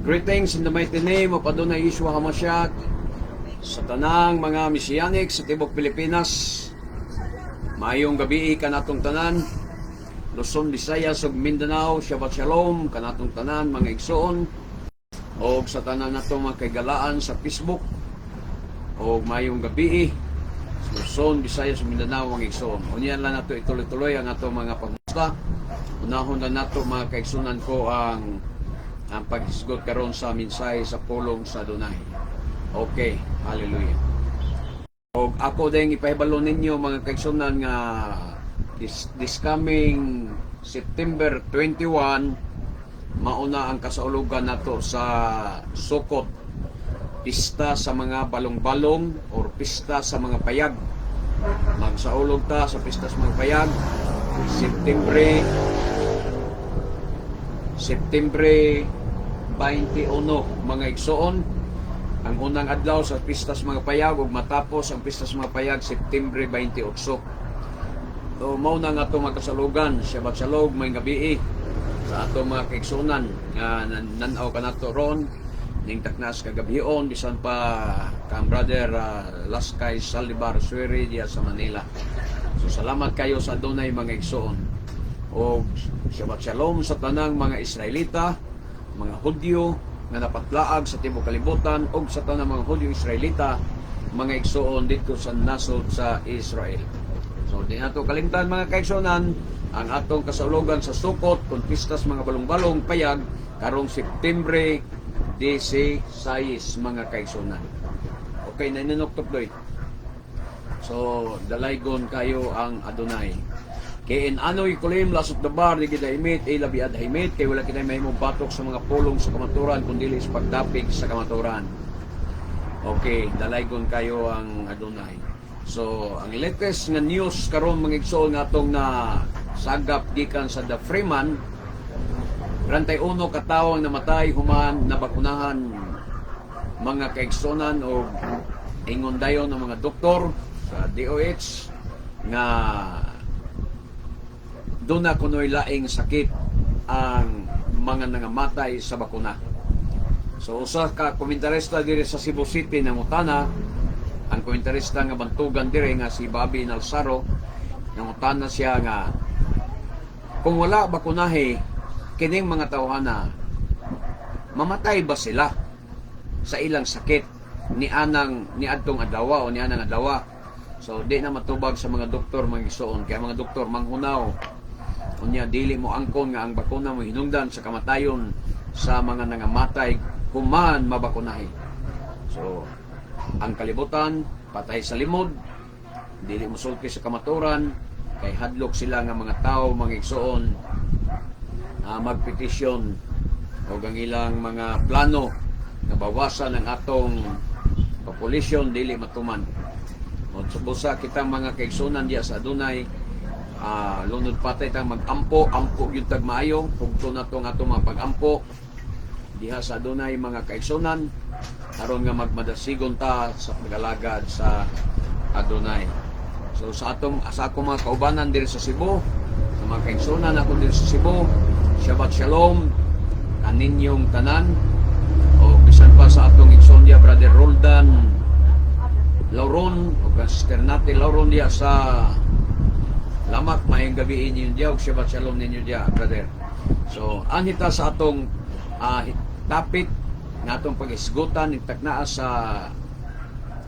Greetings in the mighty name of Adonai Yeshua HaMashiach sa tanang mga Messianic sa tibok Pilipinas. Maayong gabi kanatong tanan. Luzon, Visayas ug Mindanao, Shabbat Shalom kanatong tanan, mga igsoon, og sa tanan nato mga kaigalaan sa Facebook, og maayong gabi Luzon, Visayas ug Mindanao, mga igsoon. Unya lang nato ituloy-tuloy ang ato mga pagmusta. Unahon na nato, mga kaigsunan ko, ang paghisgot karon sa mensahe sa pulong sa Adonai. Okay, hallelujah. Og ako din ipahibalo ninyo, mga kaigsunan, nga this coming September 21 mauna ang kasaulugan nato sa Sukot, pista sa mga balong-balong or pista sa mga payag. Magsaulog ta sa pista sa mga payag September 21, mga igsoon, ang unang adlaw sa pista sa mga payag, ug matapos ang pista sa mga payag September 28. So mao na nga ato magkasalugan. Shabbat Shalom, maayong gabi sa ato mga kaigsunan nga nan-aw kanato ron ning taknas kagabhion, bisan pa kang brother Laskay Saldivar Sueri diya sa Manila. So salamat kayo sa Adonai, mga igsoon. Og Shabbat Shalom sa tanang mga Israelita, mga Hudyo nga napatlaag sa tibuok kalibutan, ug sa tanang mga Hudyo Israelita, mga igsoon, dito sa nasod sa Israel. So di nato kalimtan, mga kaigsuonan, ang atong kasaulugan sa Sukot kung pistas mga balong-balong payag karong September 16, mga kaigsuonan. Okay, naninuktok doy. So dalaygon kayo ang Adonai. Kay in anoy kulim lasot dabar di kita imit ay labi ad himit kay wala kita mahimo batok sa mga pulong sa kamaturan kun dili sa pagdapig sa kamaturan. Okay, dalaygon kayo ang Adonai. So, ang latest nga news karon, mga igsoon, nga atong na sagap gikan sa The Freeman, 31 ka tawo ang namatay human nabakunahan, mga kaigsunan, o ingon dayon ng mga doktor sa DOH nga doon na kuno'y laing sakit ang mga nangamatay sa bakuna. So usa ka komentarista diri sa Cebu City nangutana, ang komentarista nga bantugan diri nga si Bobby Nalsaro, nangutana siya nga kung wala bakunahe kining mga tawhana, mamatay ba sila sa ilang sakit ni anang ni adtong adlaw o ni anang adlaw? So di na matubag sa mga doktor, mga igsoon, kaya mga doktor, manghunaw unya, dili mo angkon nga ang bakuna mo hinungdan sa kamatayon sa mga nangamatay human mabakunahi. So ang kalibutan patay sa limod, dili mo sulti sa kamaturan kay hadlok sila nga mga tao, mga igsoon, magpetisyon o ang ilang mga plano nga bawasan ang atong population dili matuman. O busa kitang mga kaigsunan diya sa Adonai, lunod patay tang magampo, ampo gyud tag maayo, hugto na to nga atong mga pagampo diha sa Adonai, mga kaigsunan, aron nga magmadasigon ta sa pagalagad sa Adonai. So sa akong mga kaubanan diri sa Cebu, sa mga kaigsunan ako diri sa Cebu, Shabbat Shalom kaninyong tanan. O bisan pa sa atong igsoon diya, Brother Roldan Lauron o kang Sister Nati Lauron diya sa Lamak, maayong gabi inyo diya ug Shabbat Shalom ninyo diya, brother. So, anhi ta sa atong topic nga atong pag-isgutan taknaa sa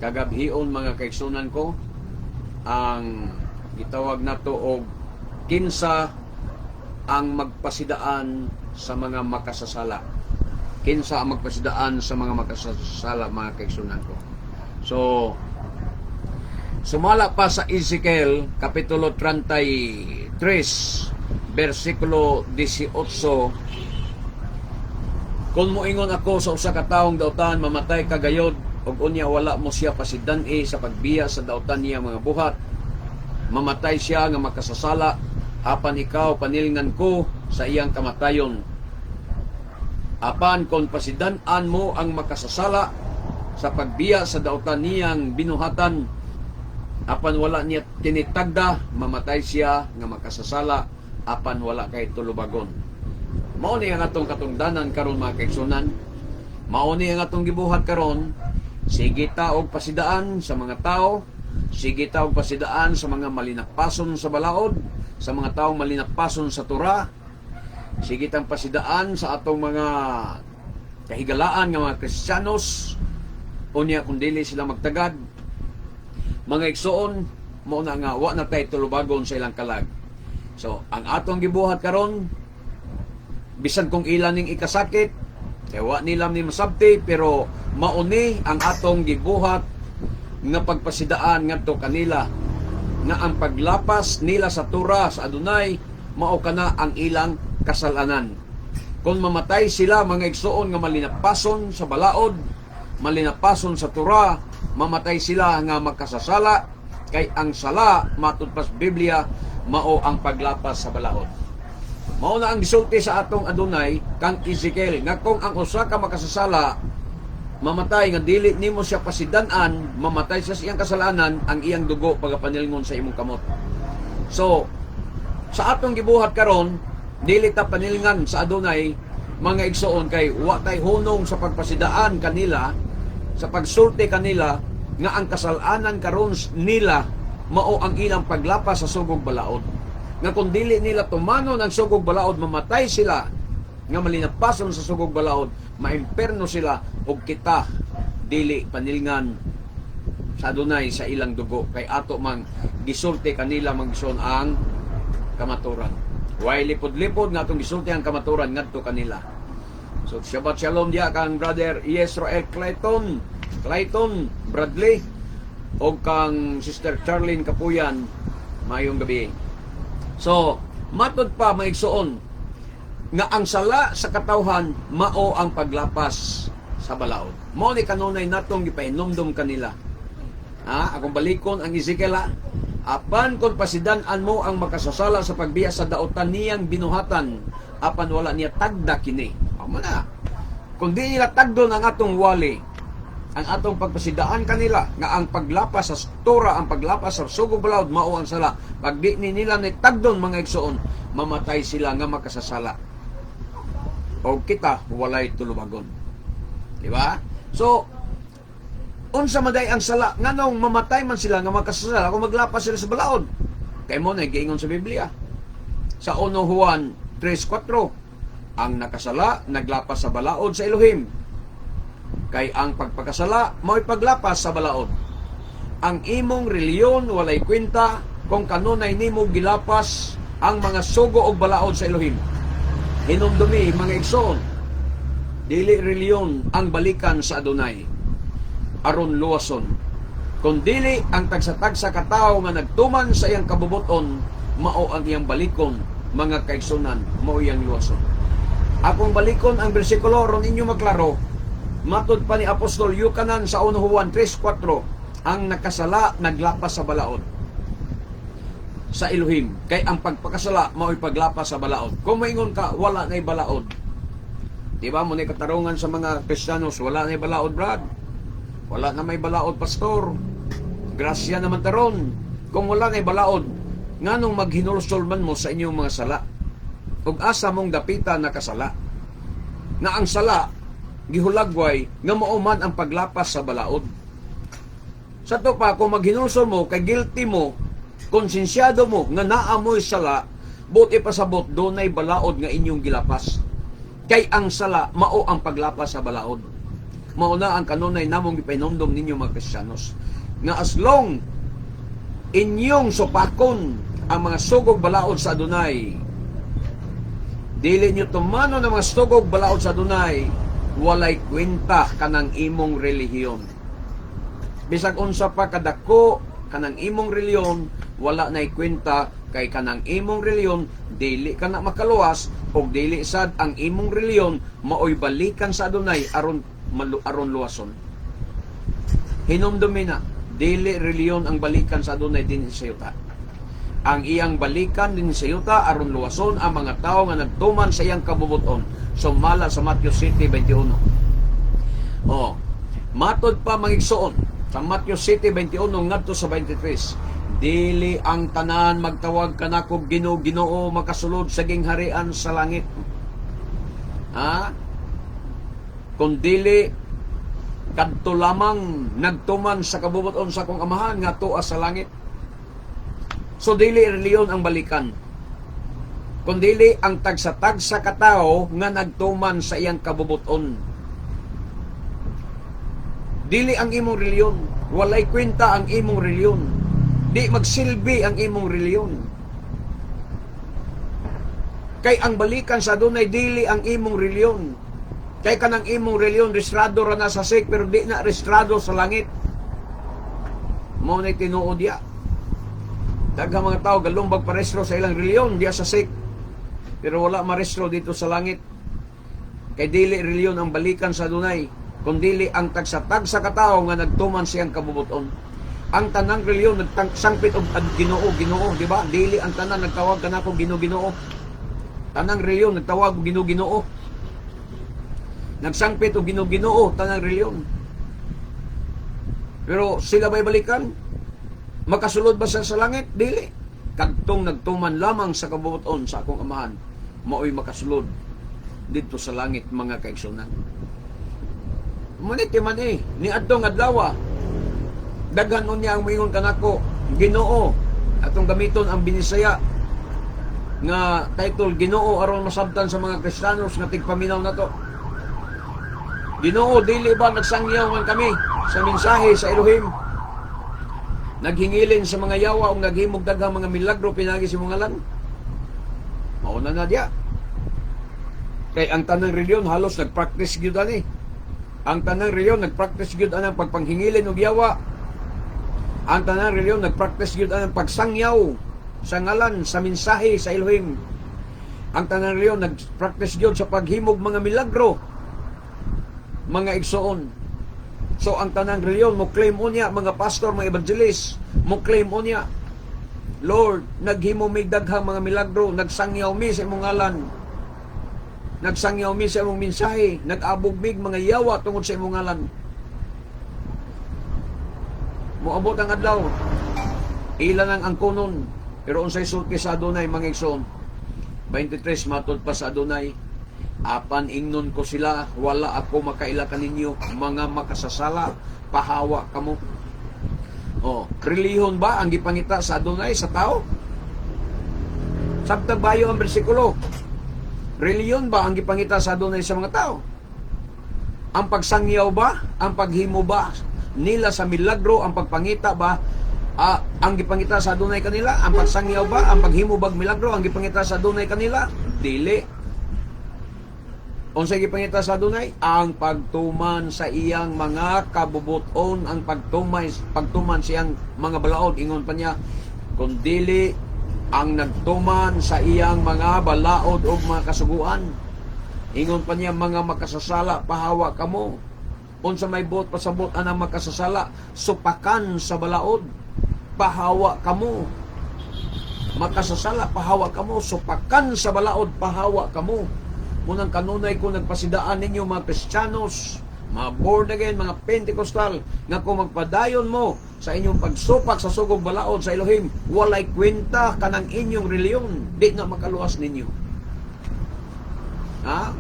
kagabhion, mga kaigsunan ko, ang gitawag nato og kinsa ang magpasidaan sa mga makasasala. Kinsa ang magpasidaan sa mga makasasala, mga kaigsunan ko? So, sumala pa sa Ezekiel, Kapitulo 33, versikulo 18, "Kung moingon ako sa usa ka taong dautan, 'Mamatay ka gayod,' ug unya wala mo siya pasidan-i sa pagbiya sa dautan niya mga buhat, mamatay siya nga makasasala, apan ikaw panilngan ko sa iyang kamatayon. Apan kung pasidan-an mo ang makasasala sa pagbiya sa dautan niyang binuhatan, apan wala niya tinitagda, mamatay siya nga makasasala, apan wala kay tulubagon." Mao ni ang atong katungdanan karon, mga kaigsunan. Mao ni ang atong gibuhat karon, sige ta og pasidaan sa mga tao, sige ta og pasidaan sa mga malinakpason sa balaod, sa mga taong malinakpason sa Tura, sige tang pasidaan sa atong mga kahigalaan nga mga Kristiyanos. Unya kung dili sila magtagad, mga igsoon, mao na nga wa na tay tulubagon sa ilang kalag. So, ang atong gibuhat karon, bisan kung ilan ning ikasakit, kay wa nila ni masabti, pero mauni ang atong gibuhat nga pagpasidaan ngadto kanila nga ang paglapas nila sa Tura sa Adunay mao kana ang ilang kasalanan. Kung mamatay sila, mga igsoon, nga malinapason sa balaod, malinapason sa Tura, mamatay sila nga makasasala, kay ang sala, matud pa sa Biblia, mao ang paglapas sa balaod. Mao na ang gisulti sa atong Adunay kang Ezekiel nga kung ang usa ka makasasala mamatay nga dili nimo siya pasidan-an, mamatay siya sa iyang kasalanan, ang iyang dugo pagapanilngon sa imong kamot. So, sa atong gibuhat karon, dili ta panilngan sa Adunay, mga igsoon, kay wa tay hunong sa pagpasidaan kanila, sa pagsulti kanila nga ang kasalanan karon nila mao ang ilang paglapas sa sugog balaod. Nga kung dili nila tumanon ang sugog balaod, mamatay sila nga malinapason sa sugog balaod, maimperno sila ug kita dili panilngan sa Adunay sa ilang dugo kay ato mang gisulti kanila, mga igsoon, ang kamaturan. Way lipod-lipod nga atong gisulti ang kamaturan ngadto kanila. So Shabbat Shalom diya kang Brother Yesroel Clayton, Clayton Bradley o kang Sister Charlene Kapuyan, maayong gabi. So, matod pa, mga igsoon, nga ang sala sa katawhan mao ang paglapas sa balaod. Mao ni kanunay natong gipahinumdom kanila. Ha? Akong balikon ang Ezekiel ha. Apan kung pasidan-an mo ang makasasala sa pagbiya sa daotan niyang binuhatan, apan wala niya tagda kini. Amo na. Kung di nila tagdon ang atong wali, ang atong pagpasidaan kanila nga ang paglapas sa Torah, ang paglapas sa sugog balaod mao ang sala. Pag di ni nila ni tagdon, mga igsoon, mamatay sila nga makasasala. O kita walay tulubagon. Di ba? So, unsa man day ang sala, nganong mamatay man sila nga makasasala kung maglapas sila sa balaod? Kay mao na giingon sa Biblia. Sa 1 Juan 3:4, ang nakasala naglapas sa balaod sa Elohim. Kay ang pagpakasala mao'y paglapas sa balaod. Ang imong reliyon walay kwenta kung kanunay nimo gilapas ang mga sugo og balaod sa Elohim. Hinumdumi, mga igsoon, dili reliyon ang balikan sa Adunay aron luwason, kun dili ang tagsa-tagsa ka tawo nga nagtuman sa iyang kabubuton, mao ang iyang balikon, mga kaigsunan, mao iyang luwason. Akong balikon ang bersikulo aron inyo maklaro. Matod pa ni Apostol Yukanan sa 1 Juan 3:4, ang nakasala naglapas sa balaod sa Elohim, kay ang pagpakasala mao'y paglapas sa balaod. Kung maingon ka, wala na'y balaod. Di ba mao ni katarungan sa mga Kristiyanos, "Wala na'y balaod, brad. Wala na may balaod, pastor. Grasya naman taron." Kung wala na'y balaod, nganong maghinulsol man mo sa inyong mga sala? Ug asa mong dapita nakasala? Na ang sala, gihulagway, nga mao man ang paglapas sa balaod. Sa to pa, kung maghinulsol mo, kay guilty mo, konsensyado mo, nga naa mo'y sala, buot ipasabot, dunay balaod nga inyong gilapas. Kay ang sala, mao ang paglapas sa balaod. Mao na ang kanunay namong gipahinomdom ninyo, mga Kristiyanos. Nga as long inyong supakon ang mga sugog balaod sa Adunay, dili nyo tumanon ang mga sugog balaod sa Adunay, walay kwenta kanang imong relihiyon. Bisag unsa pa kadako kanang imong relihiyon, wala na'y kwenta kay kanang imong relihiyon dili ka na makaluwas og dili sad ang imong relihiyon maoy balikan sa Adunay aron luwason. Hinumdumi na, dili relihiyon ang balikan sa Adunay din sa yuta. Ang iyang balikan din sa yuta aron luwason ang mga tao nga nagtuman sa iyang kabubuton. Sumala sa Matthew 7:21. Oh, matod pa, mga igsoon, sa Matthew 7:21 ngadto sa 23. Dili ang tanan magtawag kanako "Ginoo, Ginoo" makasulod sa gingharian sa langit. Ha? Kundili kadto lamang nagtuman sa kabubuton sa akong Amahan nga tuwa sa langit. So dili reliyon ang balikan, kundili ang tagsa-tagsa ka tawo nga nagtuman sa iyang kabubuton. Dili ang imong reliyon, walay kwenta ang imong reliyon. Di magsilbi ang imong reliyon. Kay ang balikan sa Adunay, dili ang imong reliyon. Kay kanang imong reliyon, rehistrado ra na sa SEC, pero di na rehistrado sa langit. Mao na tinuod ya. Daghang mga tao galumbag parehistro sa ilang reliyon diya sa SEC. Pero wala marehistro dito sa langit. Kay dili reliyon ang balikan sa Adunay, kundili ang tagsa-tagsa ka tawo nga nagtuman siyang kabubuton. Ang tanang reliyon nagsangpit og ad Ginoo, Ginoo, di ba? Dili ang tanan nagtawag kanako Ginoo, Ginoo. Tanang reliyon nagtawag og Ginoo, Ginoo. Nagsangpit og Ginoo, Ginoo tanang reliyon. Pero sila ba'y balikan? Makasulod ba sila sa langit? Dili. Kadtong nagtuman lamang sa kabubuton sa akong Amahan, mao'y makasulod dito sa langit, mga kaigsunan. Ngunit man eh, ni adtong adlaw, daghan unya ang moingon kanako, "Ginoo," atong gamiton ang Binisaya nga title Ginoo aron masabtan sa mga Kristiyanos nga tigpaminaw nato. "Ginoo, dili ba nagsangyaw man kami sa mensahe sa Elohim? Naghingilin sa mga yawa ug naghimog daghang mga milagro pinagi sa imong ngalan?" Mauna na diya. Kay ang tanang reliyon halos nagpractice gyud ani. Ang tanang reliyon nagpractice gyud anang pagpanghingilin og yawa. Ang tanang reliyon nagpractice gyud anang pagsangyaw sa ngalan sa mensahe sa Elohim. Ang tanang reliyon nagpractice gyud sa paghimog mga milagro, mga igsoon. So ang tanang reliyon mo claim unya, mga pastor, mga evangelist, mo claim unya, "Lord, naghimo mi daghang mga milagro, nagsangyaw mi sa imong ngalan. Nagsangyaw mi sa imong mensahe, nag-abog mig mga yawa tungod sa imong ngalan." Moabot ang adlaw, ila nang angkonon, pero unsay sulti sa Adunay, mga igsoon? 23 matod pa sa Adunay, "Apan ingnon ko sila, wala ako makaila kaninyo, mga makasasala, pahawa kamo." Oh, relihiyon ba ang gipangita sa Adunay sa tao? Sabtag bayo ang bersikulo. Relihiyon ba ang gipangita sa Adunay sa mga tao? Ang pagsangyaw ba? Ang paghimo ba nila sa milagro? Ang pagpangita ba? Ang gipangita sa Adunay kanila? Ang pagsangyaw ba? Ang paghimo bag milagro? Ang gipangita sa Adunay kanila? Dili. Unsay gipangita sa Adunay? Ang pagtuman sa iyang mga kabubuton, ang pagtuman sa iyang mga balaod. Ingon pa niya, kung dili ang nagtuman sa iyang mga balaod o mga kasuguan. Ingon pa niya, "Mga makasasala, pahawa kamo." Unsa may buot pasabot anang makasasala? Supakan sa balaod. Pahawa kamo. Makasasala, pahawa kamo. Supakan sa balaod, pahawa kamo. Munang kanunay ko nagpasidaan ninyo, mga Kristiyanos, mga born again, mga Pentecostal, nga kung magpadayon mo sa inyong pagsupak sa sugong balaod sa Elohim, walay kwenta kanang inyong reliyon, di na makaluwas ninyo. Ha?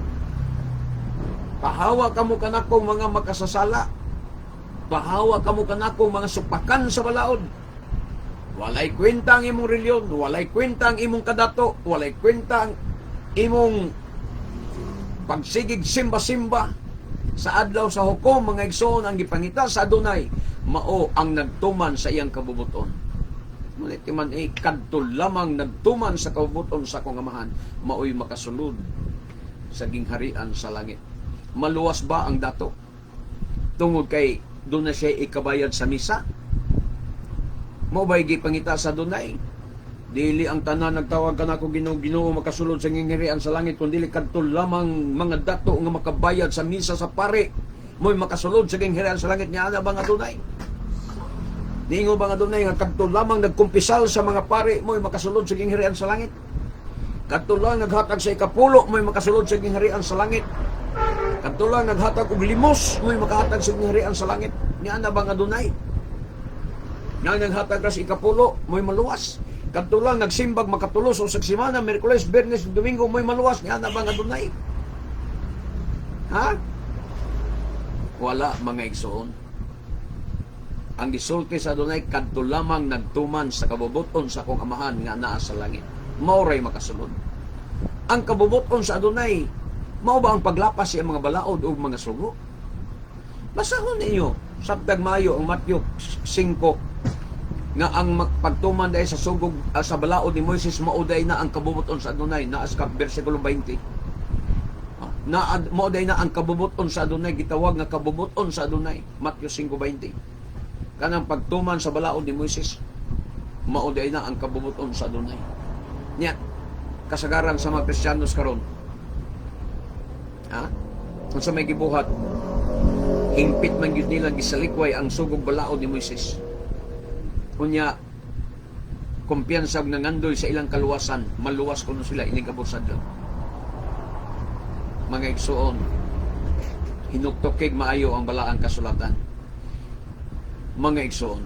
Pahawa kamo kanako, mga makasasala. Pahawa kamo kanako, mga supakan sa balaod. Walay kwenta ang imong reliyon, walay kwenta ang imong kadato, walay kwenta ang imong pagsigig simba-simba. Sa adlaw sa hukom, mga igsoon, ang gipangita sa Adunay mao ang nagtuman sa iyang kabubuton. Ngunit man eh, kadto lamang nagtuman sa kabubuton sa akong Amahan, mao'y makasulod sa gingharian sa langit. Maluwas ba ang dato tungod kay doon na siya ikabayad sa misa? Mao ba'y gipangita sa Adunay? Dili ang tanan nagtawag kanako Ginoo, Ginoo makasulod sa gingharian sa langit, kundi kadto lamang mga dato nga makabayad sa misa sa pare mo'y makasulod sa gingharian sa langit. Niana ba nga Adunay? Niingon ba nga Adunay nga kadto lamang nagkumpisal sa mga pare mo'y makasulod sa gingharian sa langit? Kadto lang naghatag sa ikapulo mo'y makasulod sa gingharian sa langit? Kadto lang naghatag og limos mo'y makahatag sa gingharian sa langit? Niana ba nga Adunay? Nga naghatag ka sa ikapulo mo'y maluwas? Kadto lang nagsimbag makatulos o sa semana, Miyerkules, Biyernes, Domingo, mo'y maluwas? Niana ba nga Adunay? Ha? Wala, mga igsoon. Ang gisulti sa Adunay, kadto lamang nagtuman sa kabubuton sa akong Amahan nga naa sa langit, mao ray makasulod. Ang kabubuton sa Adunay, mao ba ang paglapas sa mga balaod o mga sugo? Basahon ninyo sabtag mayo ang Matthew 5 nga ang pagtuman dahil sa sugog sa balaod ni Moises, mao day na ang kabubuton sa Adunay. Naas ka bersikulo 20. Na mao day na ang kabubuton sa Adunay, gitawag nga kabubuton sa Adunay, Matthew 5:20. Kanang pagtuman sa balaod ni Moises, mao day na ang kabubuton sa Adunay. Nya kasagaran sa mga Kristiyanos karon, ha, unsa may gibuhat? Hingpit man gyud nila gisalikway ang sugog balaod ni Moises. Unya kumpiyansa og nangandoy sa ilang kaluwasan, maluwas kuno sila inig abot sa adlaw. Mga igsuon, hinuktukig maayo ang balaang kasulatan. Mga igsuon,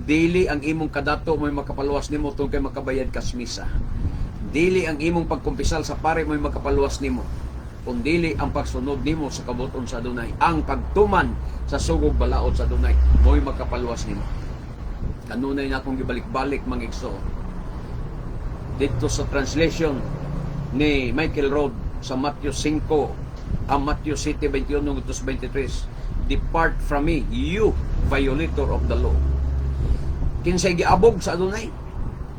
dili ang imong kadato mo'y makapaluwas nimo tungod kay makabayad kas misa. Dili ang imong pagkumpisal sa pare mo'y makapaluwas nimo, kundili ang pagsunod nimo sa kabubuton sa Adunay, ang pagtuman sa sugog balaod sa Adunay, mo'y makapaluwas nimo. Kanunay na akong gibalik-balik, mga igsoon, dito sa translation ni Michael Rood sa Matthew 5, ang Matthew 7:21 ngadto 23, "Depart from me, you violator of the law." Kinsay giabog sa Adunay?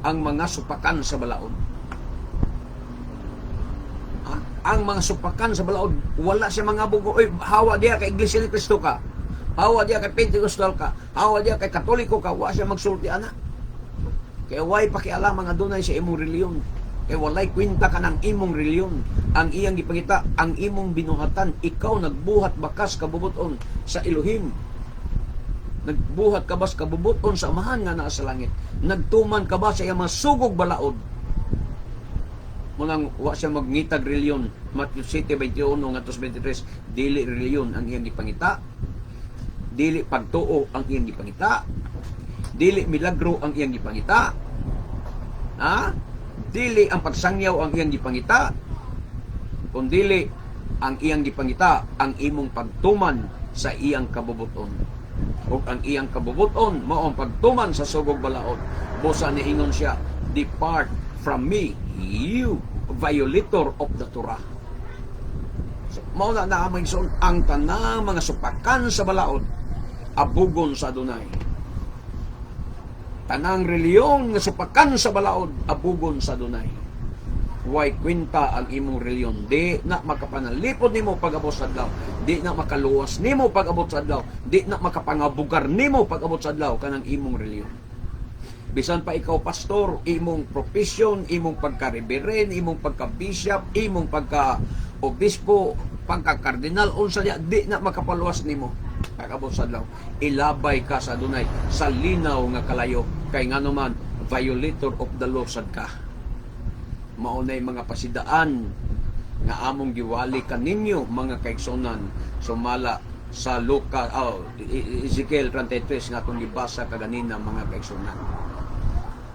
Ang mga supakan sa balaod. Ha? Ang mga supakan sa balaod, wala siya mga abog. "Oy, hawa diya kay Iglesia ni Cristo ka. Hawa diya kay Pentecostal ka. Hawa diya kay Katoliko ka." Wa siya magsulti ana. Kaya way pakialam ang Adunay sa imong reliyon. Kaya walay kwenta ka ng imong reliyon. Ang iyang gipangita, ang imong binuhatan, ikaw nagbuhat ba kas kabubuton sa Elohim? Nagbuhat ka ba sa kabubuton sa Amahan nga naa sa langit? Nagtuman ka ba sa iyang mga sugog balaod? Munang wa siya magngitag reliyon. Matthew 7:21 ngadto 23, dili reliyon ang iyang gipangita. Dili pagtuo ang iyang gipangita. Dili milagro ang iyang gipangita. Ha? Dili ang pagsangyaw ang iyang gipangita. Kundili ang iyang gipangita ang imong pagtuman sa iyang kabubuton. Ug ang iyang kabubuton mao ang pagtuman sa sugog balaod. Busa niingon siya, "Depart from me, you violator of the Torah." So, mao na na, mga igsoon, ang tanang mga supakan sa balaod, abugon sa Adunay. Tanang reliyon nga supakan sa balaod, abugon sa Adunay. Way kwenta ang imong reliyon. Di na makapanalipod nimo pag-abot sa adlaw. Di na makaluwas nimo pag-abot sa adlaw. Di na makapangabugar nimo pag-abot sa adlaw kanang imong reliyon. Bisan pa ikaw pastor, imong profession, imong pagka-reverend, imong pagka-bishop, imong pagka-obispo, pagka-kardinal, unsa diya, di na makapaluwas nimo pag-abot sa adlaw. Ilabay ka sa Adunay sa linaw nga kalayo, kay ngano man violator of the law sad ka. Maunay mga pasidaan nga among giwali kaninyo, mga kaigsunan, sumala sa Luka, oh, Ezekiel 33 nga atong gibasa kaganina, mga kaigsunan.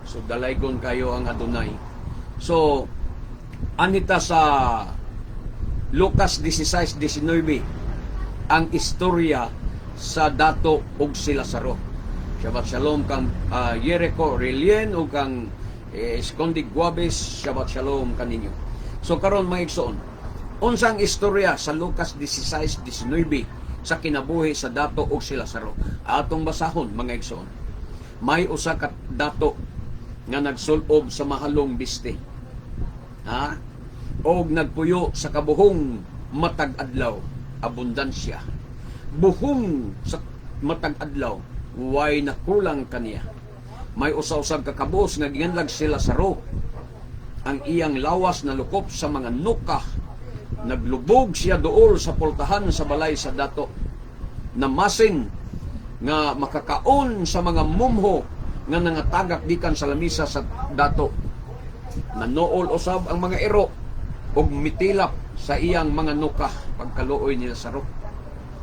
So dalaygon kayo ang Adunay. So anita sa Lucas 16:19 ang istorya sa dato ug si Lazaro. Shabbat shalom kang Jericho Relien ug kang Escondig Guabes, Shabbat shalom kaninyo. So karon, mga igsoon, unsang istorya sa Lucas 16:19 sa kinabuhi sa dato ug si Lazaro? Atong basahon, mga igsoon. May usa ka dato nga nagsulob sa mahalong biste. Ha? Og nagpuyo sa kabuhong matag adlaw, abundansya. Buhong sa matag adlaw, way nakulang kaniya. May usa-usag ka kabus nga gianlag si Lazaro. Ang iyang lawas nalukop sa mga nuka. Naglubog siya duol sa pultahan sa balay sa dato. Namasin nga makakaon sa mga mumho nga nangatagak gikan sa lamisa sa dato. Nanool usab ang mga iro ug mitilap sa iyang mga nuka pagkaluoy ni Lazaro.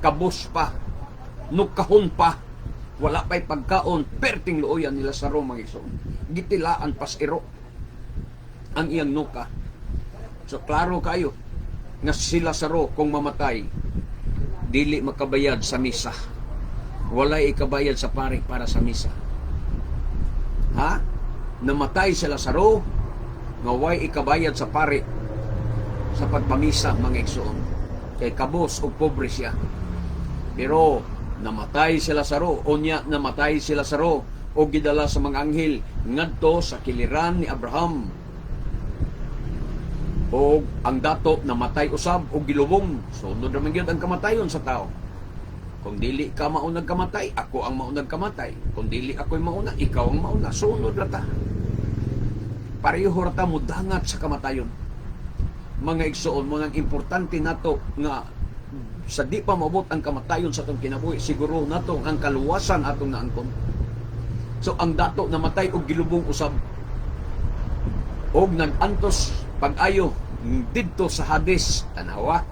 Kabus pa, nukahon pa, wala pa'y pagkaon, perting luoyan ni Lazaro, mga igsoon. Gitilaan pas iro ang iyang nuka. So klaro kayo nga si Lazaro kung mamatay, Dili makabayad sa misa. Walay ikabayad sa pare para sa misa. Ha? Namatay si Lazaro nga way ikabayad sa pare sa pagpamisa, mga igsoon. Kay kabos o pobre siya. Pero namatay si Lazaro, unya namatay si Lazaro o gidala sa mga anghel ngadto sa kiliran ni Abraham. O ang dato namatay usab og gilubong. Sunod raman gyud ang kamatayon sa tao. Kung dili ka maunang kamatay, ako ang maunang kamatay. Kung dili ako'y mauna, ikaw ang mauna. Sunod ra ta. Pareho ra ta mudangat sa kamatayon. Mga igsoon, mao nang importante nato nga sa di pa maabot ang kamatayon sa atong kinabuhi, siguro nato ang kaluwasan atong naangkon. So ang dato namatay og gilubong usab og nag-antos pag-ayo didto sa Hades. Tanawa,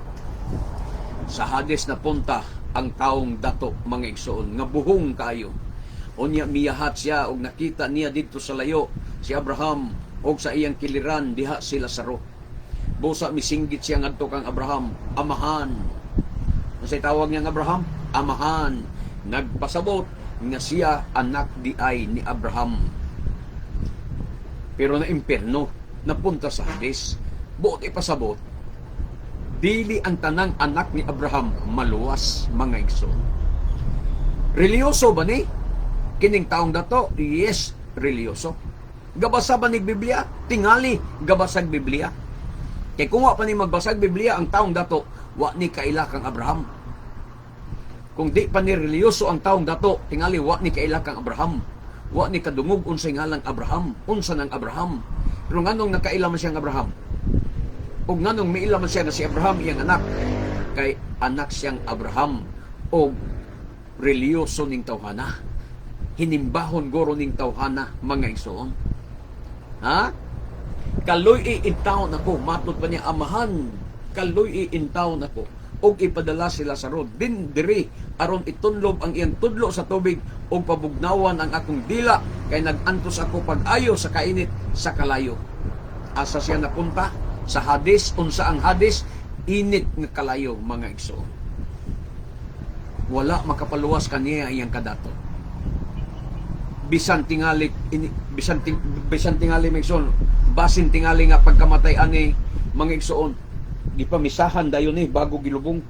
sa Hades na punta ang taong dato, mga igsoon, nga buhong kaayo. Unya miyahat siya og nakita niya didto sa layo si Abraham og sa iyang kiliran diha si Lazaro. Busa misinggit siya ngadto kang Abraham, "Amahan." Unsay tawag niyang Abraham? Amahan. Nagpasabot nga siya anak di ay ni Abraham. Pero na impierno, napunta sa Hades. Buot ipasabot, dili ang tanang anak ni Abraham maluwas, mga igsoon. Reliyoso ba ni kining taong dato? Yes, reliyoso. Gabasa ba ni Biblia? Tingali, gabasag Biblia. Kay kung wa pa ni magbasag Biblia ang taong dato, wa ni kaila kang Abraham. Kung di pa ni reliyoso ang taong dato, tingali wa ni kaila kang Abraham. Wa ni kadungog unsay ngalang Abraham, unsa nang Abraham. Pero nganong nakaila man siyang Abraham? Ug nganong miila man siya na si Abraham iyang anak? Kay anak siyang Abraham og reliyoso ning tawhana. Hinimbahon guro ning tawhana, mga igsoon. Ha? "Kaluy-i intawon ako," matod pa niya, "Amahan, kaluy-i intawon ako og ipadala si Lazaro din diri aron itunlob ang iyang tudlo sa tubig ug pabugnawan ang akong dila kay nag-antos ako pag-ayo sa kainit sa kalayo." Asa siya napunta? Sa Hades. Unsa ang Hades? Init nga kalayo, mga igsoon. Wala makapaluwas kaniya iyang kadato. Bisan tingali ini, bisan tingali, mga igsoon, basin tingali nga pagkamatay ani, mga igsoon, di pa misahan dayon ni bago gilubong.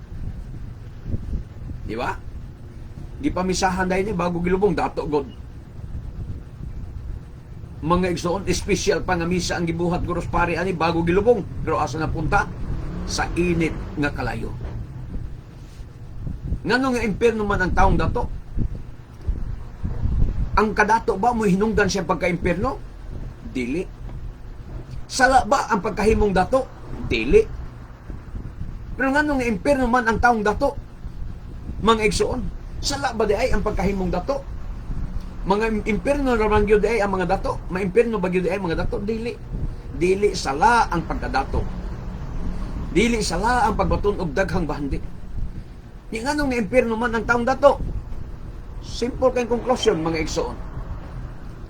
Di ba? Di pa misahan dayon ni bago gilubong, dato god. Mga igsoon, espesyal pa nga misa ang gibuhat guros pare ani bago gilubong, pero asa na punta? Sa init nga kalayo. Ngano nga impierno man ang taong dato? Ang kadato ba mo hinungdan siya pagka-impierno? Dili. Sala ba ang pagkahimong dato? Dili. Pero ngano nga impierno man ang taong dato? Mga igsoon, sala ba di ay ang pagkahimong dato? Mga impierno raman gyud ay ang mga dato? Maimpierno ba gyud ay mga dato? Dili. Dili sala ang pagkadato. Dili sala ang pagbaton og daghang bahandi. Ni nganong nga impierno man ang taong dato? Simple kay conclusion, mga igsoon.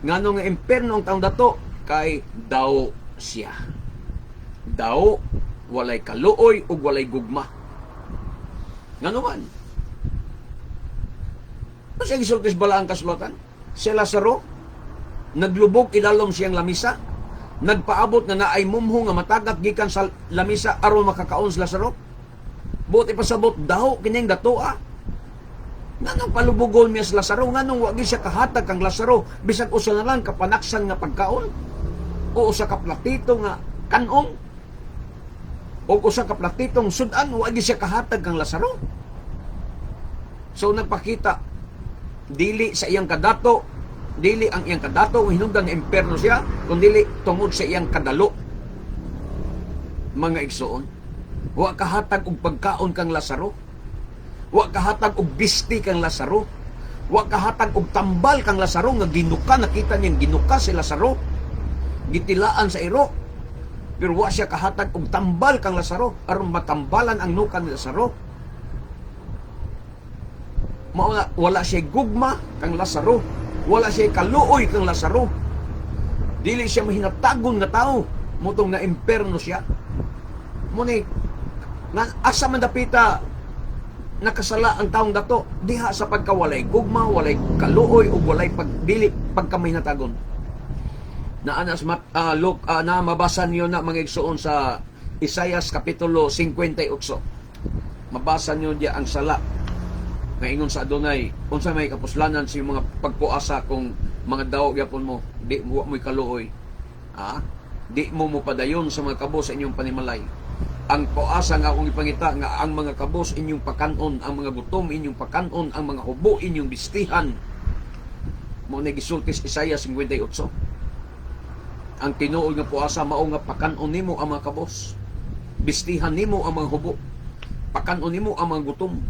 Ngano nga impierno ang taong dato? Kay daw siya. Daw, walay kaluoy ug walay gugma. Ngano man? Ano siya gisultis bala ang kasulatan? Si Lazaro, naglubog ilalom siyang lamisa, nagpaabot nga naay mumho nga matagat gikan sa lamisa aron makakaon si Lazaro. Buot ipasabot, daw kining datoa. Nganong palubugon niya si Lazaro? Nganong wa gyud siya kahatag kang Lazaro bisag usa na lang kapanaksan nga pagkaon? O usa ka platito nga kanon? O usa ka platitong sudan, wa gyud siya kahatag kang Lazaro? So nagpakita, dili sa iyang kadato, dili ang iyang kadato ang hinungdan nga imperno siya, kundi tungod sa iyang kadalo. Mga igsoon, wa kahatag og pagkaon kang Lazaro. Wa kahatag og bisti kang Lazaro. Wa kahatag og tambal kang Lazaro nga ginuka, nakita niyang ginuka si Lazaro. Gitilaan sa iro. Pero wa siya kahatag og tambal kang Lazaro aron matambalan ang nuka ni Lazaro. Mao na, wala siya gugma kang Lazaro. Wala siya kaluoy kang Lazaro. Dili siya mahinatagon nga tao. Mao tong na imperno siya. Mao ni nga asa man dapita Nakasala ang taong dato diha sa pagkawalay gugma, walay kaluoy ug walay pagdili pagkamahinatagon. Na anas mat, look, na mabasa niyo na, mga igsoon, sa Isayas kapitulo 58. Mabasa niyo diya ang sala nga ingon sa Adonay, unsa may kapuslanan sa iyong mga pagpuasa kung mga daw gyapon mo, di mo mo'y kaluoy, ha? Di mo mopadayon sa mga kabos sa inyong panimalay. Ang puasa nga akong ipangita nga ang mga kabos inyong pakanon, ang mga gutom inyong pakanon, ang mga hubo inyong bistihan. Mao na gisulti sa Isaiah 58. Ang tinuod nga puasa mao nga pakanon nimo ang mga kabos, bistihan nimo ang mga hubo, pakanon nimo ang mga gutom,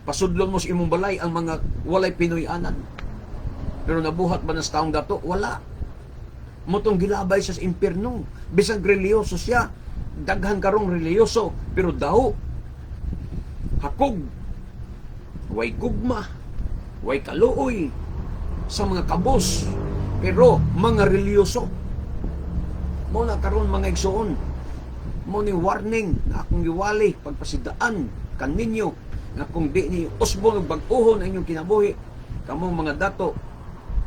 pasudlon mo sa imong balay ang mga walay Pinoy-anan. Pero nabuhat ba na sa taong dato? Wala. Mao tong gilabay sa impierno. Bisag reliyoso siya, daghan karong reliyoso, pero daw hakog, way gugma, way kaluoy sa mga kabos, pero mga reliyoso. Mao na karon, mga igsoon, mao ni warning na akong giwali pagpasidaan kaninyo nga kung di ni usbon ug bag-ohon ang inyong kinabuhi, kamong mga dato,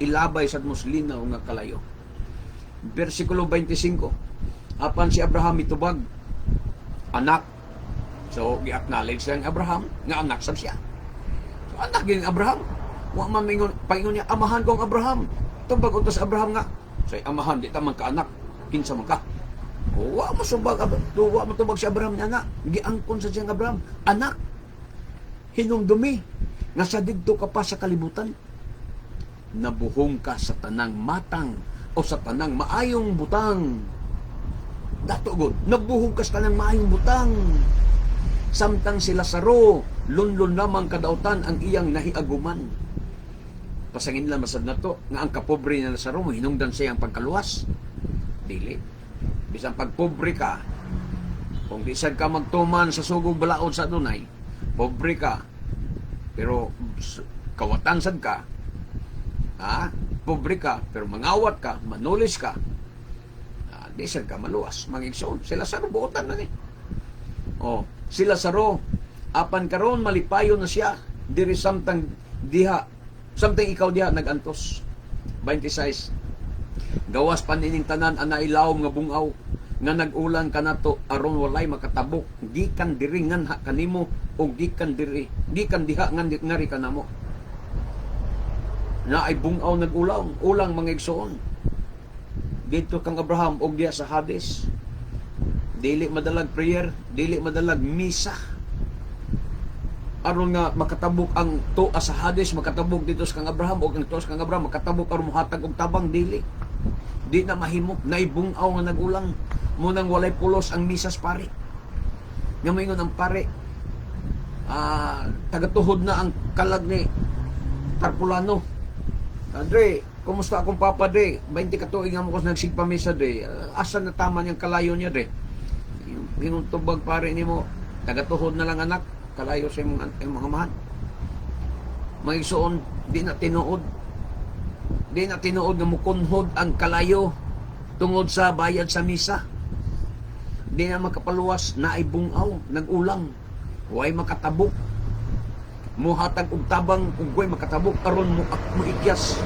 ilabay sa muslinaw nga kalayo. Versikulo 25. Apan si Abraham mitubag, "Anak." So gi-acknowledge siya ang Abraham nga anak sab siya. So anak gyud ni Abraham. Wa man mingon paingon niya, "Amahan ko ang Abraham." Tubag unta sa Abraham nga, "Say amahan, di ta man kaanak, kinsa man ka?" Wa mo subag, wa mo tubag si Abraham niya nga. Giangkon sa siyang Abraham, "Anak, hinumdumi nga sa didto ka pa sa kalibutan, nabuhong ka sa tanang matang o sa tanang maayong butang." Dato god, nabuhong ka sa tanang maayong butang. Samtang si Lazaro, lunlun lamang kadautan ang iyang nahiaguman. Pasangin lang masad na to, nga ang kapobre ni Lazaro, hinungdan siya ang pagkaluwas. Dili. Bisan pagpobre ka, kung di sad ka magtuman sa sugong balaod sa Adunay, pobre ka, pero kawatan sad ka, ha? Pobre ka, pero mangawat ka, manulis ka, di sad ka maluwas, mga igsoon. Si Lazaro, buotan na ni. Oh, si Lazaro, apan karon malipayon na siya diri samtang ikaw diha nagantos. 26. Gawas pa nining tanan, anay lawom nga bungaw nga nag-ulang kanato aron walay makatabok gikan diri nganha kanimo o gikan diri gikan diha ngari kanamo. Na ay bungaw nag-ulang ulang, mga igsoon, dito kang Abraham og diha sa Hades. Dili madalag prayer, dili madalag misa aron nga makatabok ang tuwa sa Hades makatabok dito sa kang Abraham og ang tuwa sa kang Abraham makatabok aron mohatag og tabang. Dili, di na mahimo. Naibungaw nga nagulang munang walay pulos ang misas pare nga moingon ang pare, tagatuhod na ang kalag ni Tarpulano. "Andre, kumusta akong papa, de? 20 ka tuig nga mo ko nagsigpa misa, de. Asa na tama niyang kalayo niya, de?" Ingon tubag pare nimo, "Tagatuhod na lang, anak, kalayo sa imong amahan." Mga igsoon, di na tinuod. Di na tinuod nga mukunhod ang kalayo tungod sa bayad sa misa. Di na makapaluwas, naay bungaw, nag-ulang. Way makatabok. Muhatag og tabang ug way makatabok aron mo moikyas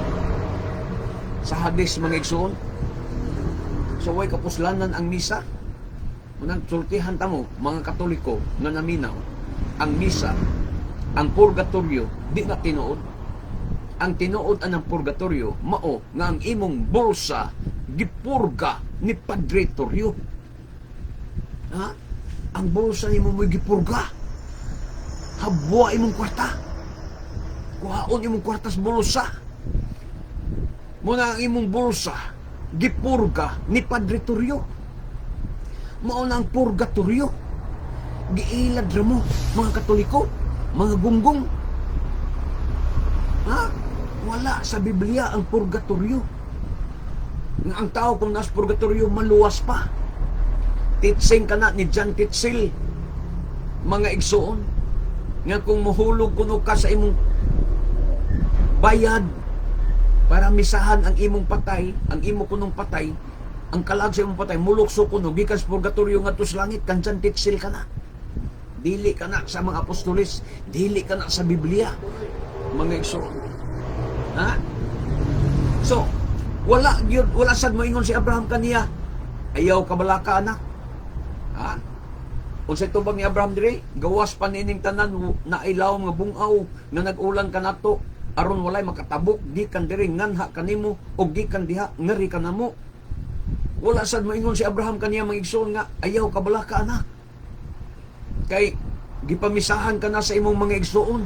sa Hades, mga igsoon. So way kapuslanan ang misa. Unang sultihan ta mo, mga Katoliko nga naminaw, ang misa, ang purgatorio, di na tinuod. Ang tinuod anang purgatorio, mao nga ang imong bulsa gipurga ni Padre Torrio. Ha? Ang bulsa nimo mo'y gipurga. Habwa imong kwarta. Kuhaon imong kwarta sa bulsa. Muna ang imong bulsa gipurga ni Padre Torrio. Mao na ang purgatorio. Giilad ra mo, mga Katoliko, mga gunggong. Ha? Wala sa Biblia ang purgatorio. Nga ang tao kung nasa purgatorio maluwas pa. Titsing kana ni John Tetzel, mga igsoon. Nga kung muhulog kuno ka sa imong bayad para misahan ang imong patay, ang imo kunong patay, ang kalag sa imong patay, mulukso kuno gikan sa purgatorio ngadto sa langit, kan John Tetzel kana. Dili kana sa mga apostoles, dili kana sa Biblia, mga igsoon. Ha? So, wala gyud, wala sad moingon si Abraham kaniya, "Ayaw ka balaka, anak." Ha? Unsay tubag ni Abraham dire? "Gawas pa nining tanan na ilawom nga bungaw nga nag-ulan kanato aron walay makatabok gikan diri nganha kanimo og gikan diha ngari kanamo." Wala sad moingon si Abraham kaniya, mga igsoon, nga "Ayaw ka balaka, anak." Kay gipamisahan ka na sa imong mga igsoon.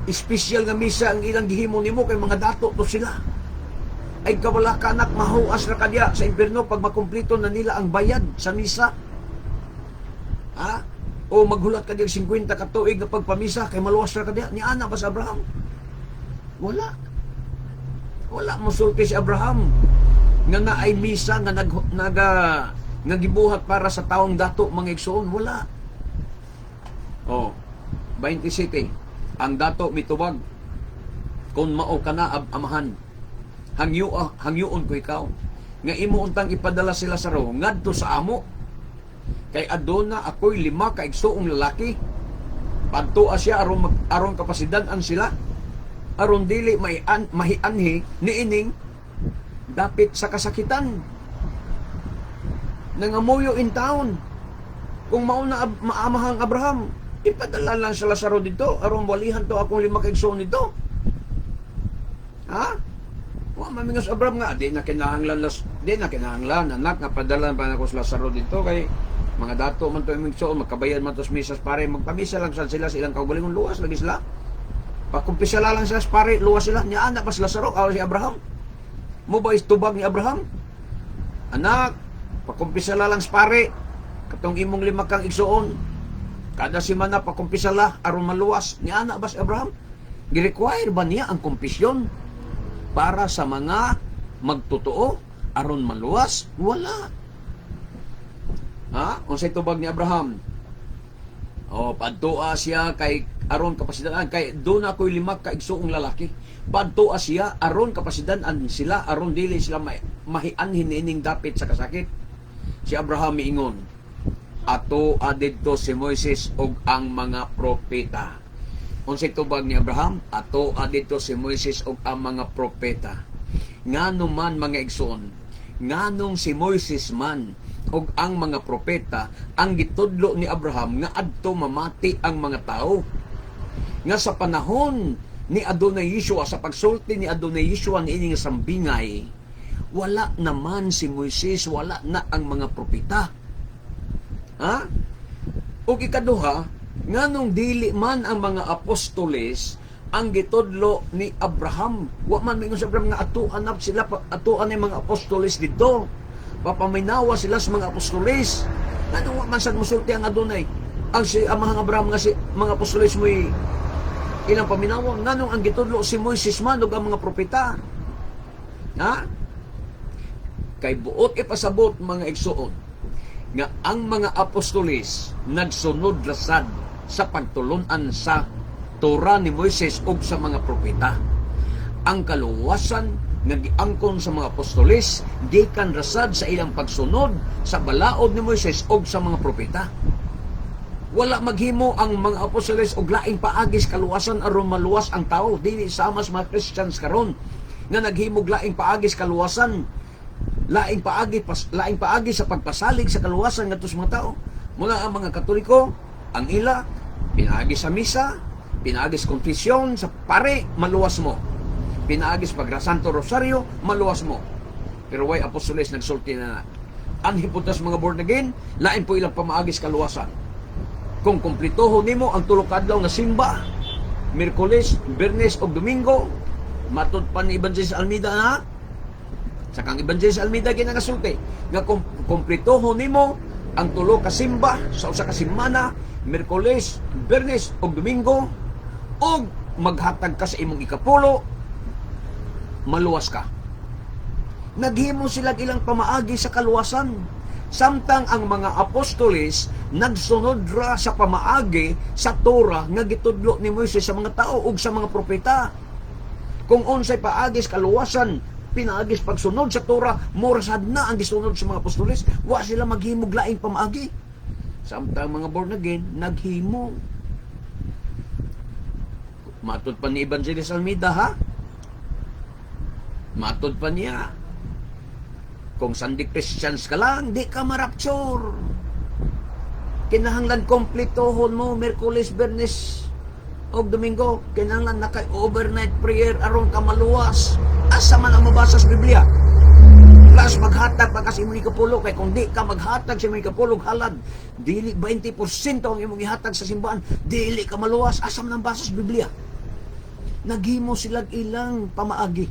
Espesyal nga misa ang ilang gihimo nimo kay mga dato to sila. "Ay kabalaka, anak, mahuas ra ka diya sa impierno pag makumplito na nila ang bayad sa misa. Ha? O maghulat ka diya 50 ka tuig nga pagpamisa kay maluwas ra ka diya." Ni ana ba sa Abraham? Wala. Wala mosulti si Abraham nga naay misa nga nag, naga nga gibuhat para sa taong dato, mga igsoon, wala. Oh, 27. Ang dato mitubag, "Kung mao kana, amahan, hangyoon ko ikaw nga imo untang ipadala si Lazaro ngadto sa amo kay aduna ako'y lima ka igsuong lalaki. Padtoa siya aron kapasidan-an sila aron dili mahianhi niining dapit sa kasakitan." Nangamuyo in town. "Kung mao na, maamahang Abraham, ipadala lang sa Lazaro dito aron walihan to akong lima ka igsoon dito." Ha? Wa mamingon sa Abraham nga, "Di na kinahanglan, anak, nga padala pa nako sa Lazaro dito kay mga dato man to imong igsoon, magkabayad man to sa misas pare, magpamisa lang sad sila sa ilang kaugalingon, luwas lagi sila. Pakumpisala lang sila sa pare, luwas sila." Nya anak pa si Lazaro, aw si Abraham? Mo ba tubag ni Abraham? "Anak, pakumpisala lang sa pare katong imong lima kang igsoon. Kada semana pakumpisala aron maluwas." Ni ana ba si Abraham? Gi-require ba niya ang kumpisyon para sa mga magtotoo aron maluwas? Wala. Ha? Unsay tubag ni Abraham? Oh, padtoa siya kay aron kapasidan kay duna ko'y lima ka igsuong lalaki. Padtoa siya aron kapasidan sila aron dili sila mahianhin niining dapit sa kasakit. Si Abraham miingon, "Ato adidto si Moises ug ang mga propeta." Unsay tubag ni Abraham? "Ato adidto si Moises ug ang mga propeta." Ngano man, mga igsoon, nganong si Moises man ug ang mga propeta ang gitudlo ni Abraham nga adto mamati ang mga tao? Nga sa panahon ni Adonai Yeshua, sa pagsulti ni Adonai Yeshua niining sambingay, wala naman si Moises, wala na ang mga propeta. Ha? Ug ikaduha, nganong dili man ang mga apostoles ang gitudlo ni Abraham? Wa man mingon si Abraham nga atuan na sila, atuan ang mga apostoles dito. Papaminawa sila sa mga apostoles. Nganong wa man sad mosulti ang Adonai, ang si Amahang Abraham, nga si mga apostoles mo'y ilang paminawa? Nganong ang gitudlo si Moises man ug ang mga propeta? Ha? Kay buot ipasabot, mga igsuon, nga ang mga apostoles nagsunod rasad sa pagtulunan sa Torah ni Moises ug sa mga propeta. Ang kaluwasan nga giangkon sa mga apostoles gikan rasad sa ilang pagsunod sa balaod ni Moises ug sa mga propeta. Wala maghimo ang mga apostoles og laing paagis kaluwasan aron maluwas ang tao, dili sama sa mga Christians karon nga naghimog laing paagis kaluwasan, laing paagi sa pagpasalig sa kaluwasan ngadto sa mga tao. Muna ang mga Katoliko, ang ila pinaagi sa misa, pinaagi sa confession sa pare, maluwas mo. Pinaagi sa pagra-Santo Rosario, maluwas mo. Pero way apostoles nagsulti na na. Anhi pud tas mga born again, lain po ilang pamaagi sa kaluwasan. Kung kumplitoho nimo ang tulo ka adlaw nga simba, Miyerkules, Biyernes ug Domingo, matud pa ni Evangelist Almeida na sa kang Evangelist Almeida ginagasulti nga kung kumplitoho nimo ang tulo ka simba sa usa ka semana, Miyerkules, Biyernes ug Domingo, ug maghatag ka sa imong ikapulo, maluwas ka. Naghimo sila ilang pamaagi sa kaluwasan. Samtang ang mga apostoles nagsunod ra sa pamaagi sa Torah nga gitudlo ni Moises sa mga tao ug sa mga propeta. Kung unsay paagi sa kaluwasan, pinaagi sa pagsunod sa Torah, mura sad na ang gisunod sa mga apostoles. Wa sila maghimog laing pamaagi. Samtang mga born again, naghimo. Matod pa ni Evangelist Almeida, ha? Matod pa niya. Kung Sunday Christians ka lang, di ka marapture. Kinahanglan kompletohon mo Miyerkules, Biyernes og Domingo. Kinahanglan na kay overnight prayer aron ka maluwas. Asa man ang mabasa sa Biblia? Plus maghatag pa ka sa imong ikapulo, kay kung di ka maghatag sa imong ikapulo halad, dili 20% ang imong ihatag sa simbahan, dili ka maluwas. Asa man ang basa sa Biblia? Naghimo sila ilang pamaagi.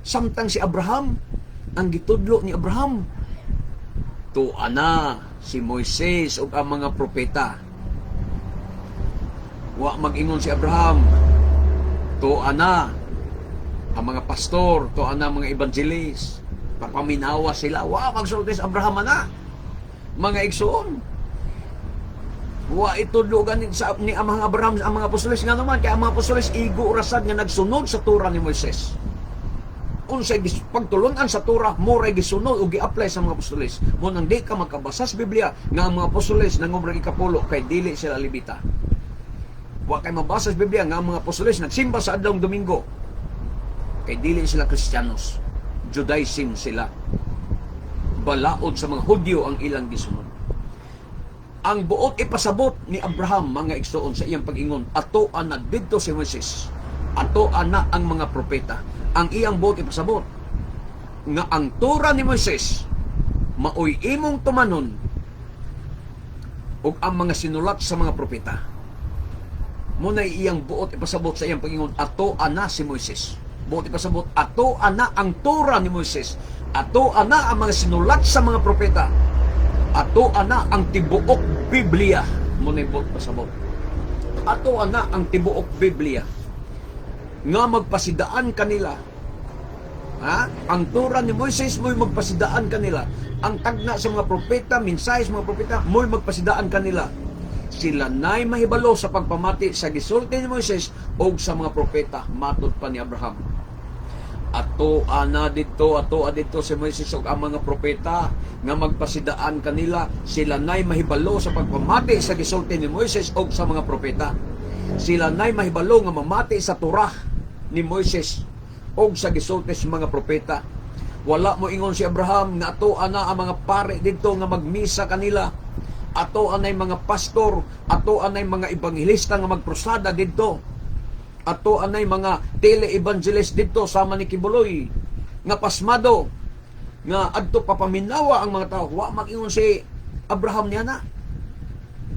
Samtang si Abraham, ang gitudlo ni Abraham, tuwa na si Moises ug ang mga propeta. Wa mag-ingon si Abraham, tuwa na ang mga pastor, tuwa na ang mga evangelist. Papaminawa sila. Wa magsulti si Abraham na. Mga igsoon. Wa itudlo ganin sa ni Amang Abraham ang mga apostoles, nga naman kay ang mga apostoles igo rasad nga nagsunod sa tura ni Moises. Unsay pagtulunan sa Torah, mao ray gisunod o gi-apply sa mga apostoles. Mao nang di ka makabasa sa Biblia nga ang mga apostoles nangobrag ikapulo kay dili sila Levita. Wa kay mabasa sa Biblia nga ang mga apostoles nagsimba sa adlawng Domingo kay dili sila Kristiyanos. Judaism sila. Balaod sa mga Hudyo ang ilang gisunod. Ang buot ipasabot ni Abraham, mga igsoon, sa iyang pag-ingon, "Ato ana didto si Moises, ato ana ang mga propeta." Ang iyang buot ipasabot nga ang tura ni Moises maoy imong tumanon ug ang mga sinulat sa mga propeta. Mao na iyang buot ipasabot sa iyang pag-ingon, "Ato ana si Moises." Buot ipasabot, "Ato ana ang tura ni Moises. Ato ana ang mga sinulat sa mga propeta. Ato ana ang tibuok Biblia." Mao na buot pasabot. Ato ana ang tibuok Biblia nga magpasidaan kanila. Ha? Ang tura ni Moises mo'y magpasidaan kanila. Ang tagna sa mga propeta, mensahe sa mga propeta, mo'y magpasidaan kanila. Sila na'y mahibalo sa pagpamati sa gisulti ni Moises o sa mga propeta, matod pa ni Abraham. Ato ana didto, ato didto si Moises ug ang mga propeta nga magpasidaan kanila. Sila na'y mahibalo sa pagpamati sa gisulti ni Moises ug sa mga propeta. Sila na'y mahibalo nga mamati sa Torah ni Moises ug sa gisulti sa mga propeta. Wala mo ingon si Abraham nga ato ana ang mga pare didto nga magmisa kanila. Ato anay mga pastor, ato anay mga ebanghelista nga magprosada didto. Ato anay mga tele-evangelist didto sama ni Quiboloy nga pasmado nga adto papaminawa ang mga tao. Wa mag-ingon si Abraham niya na.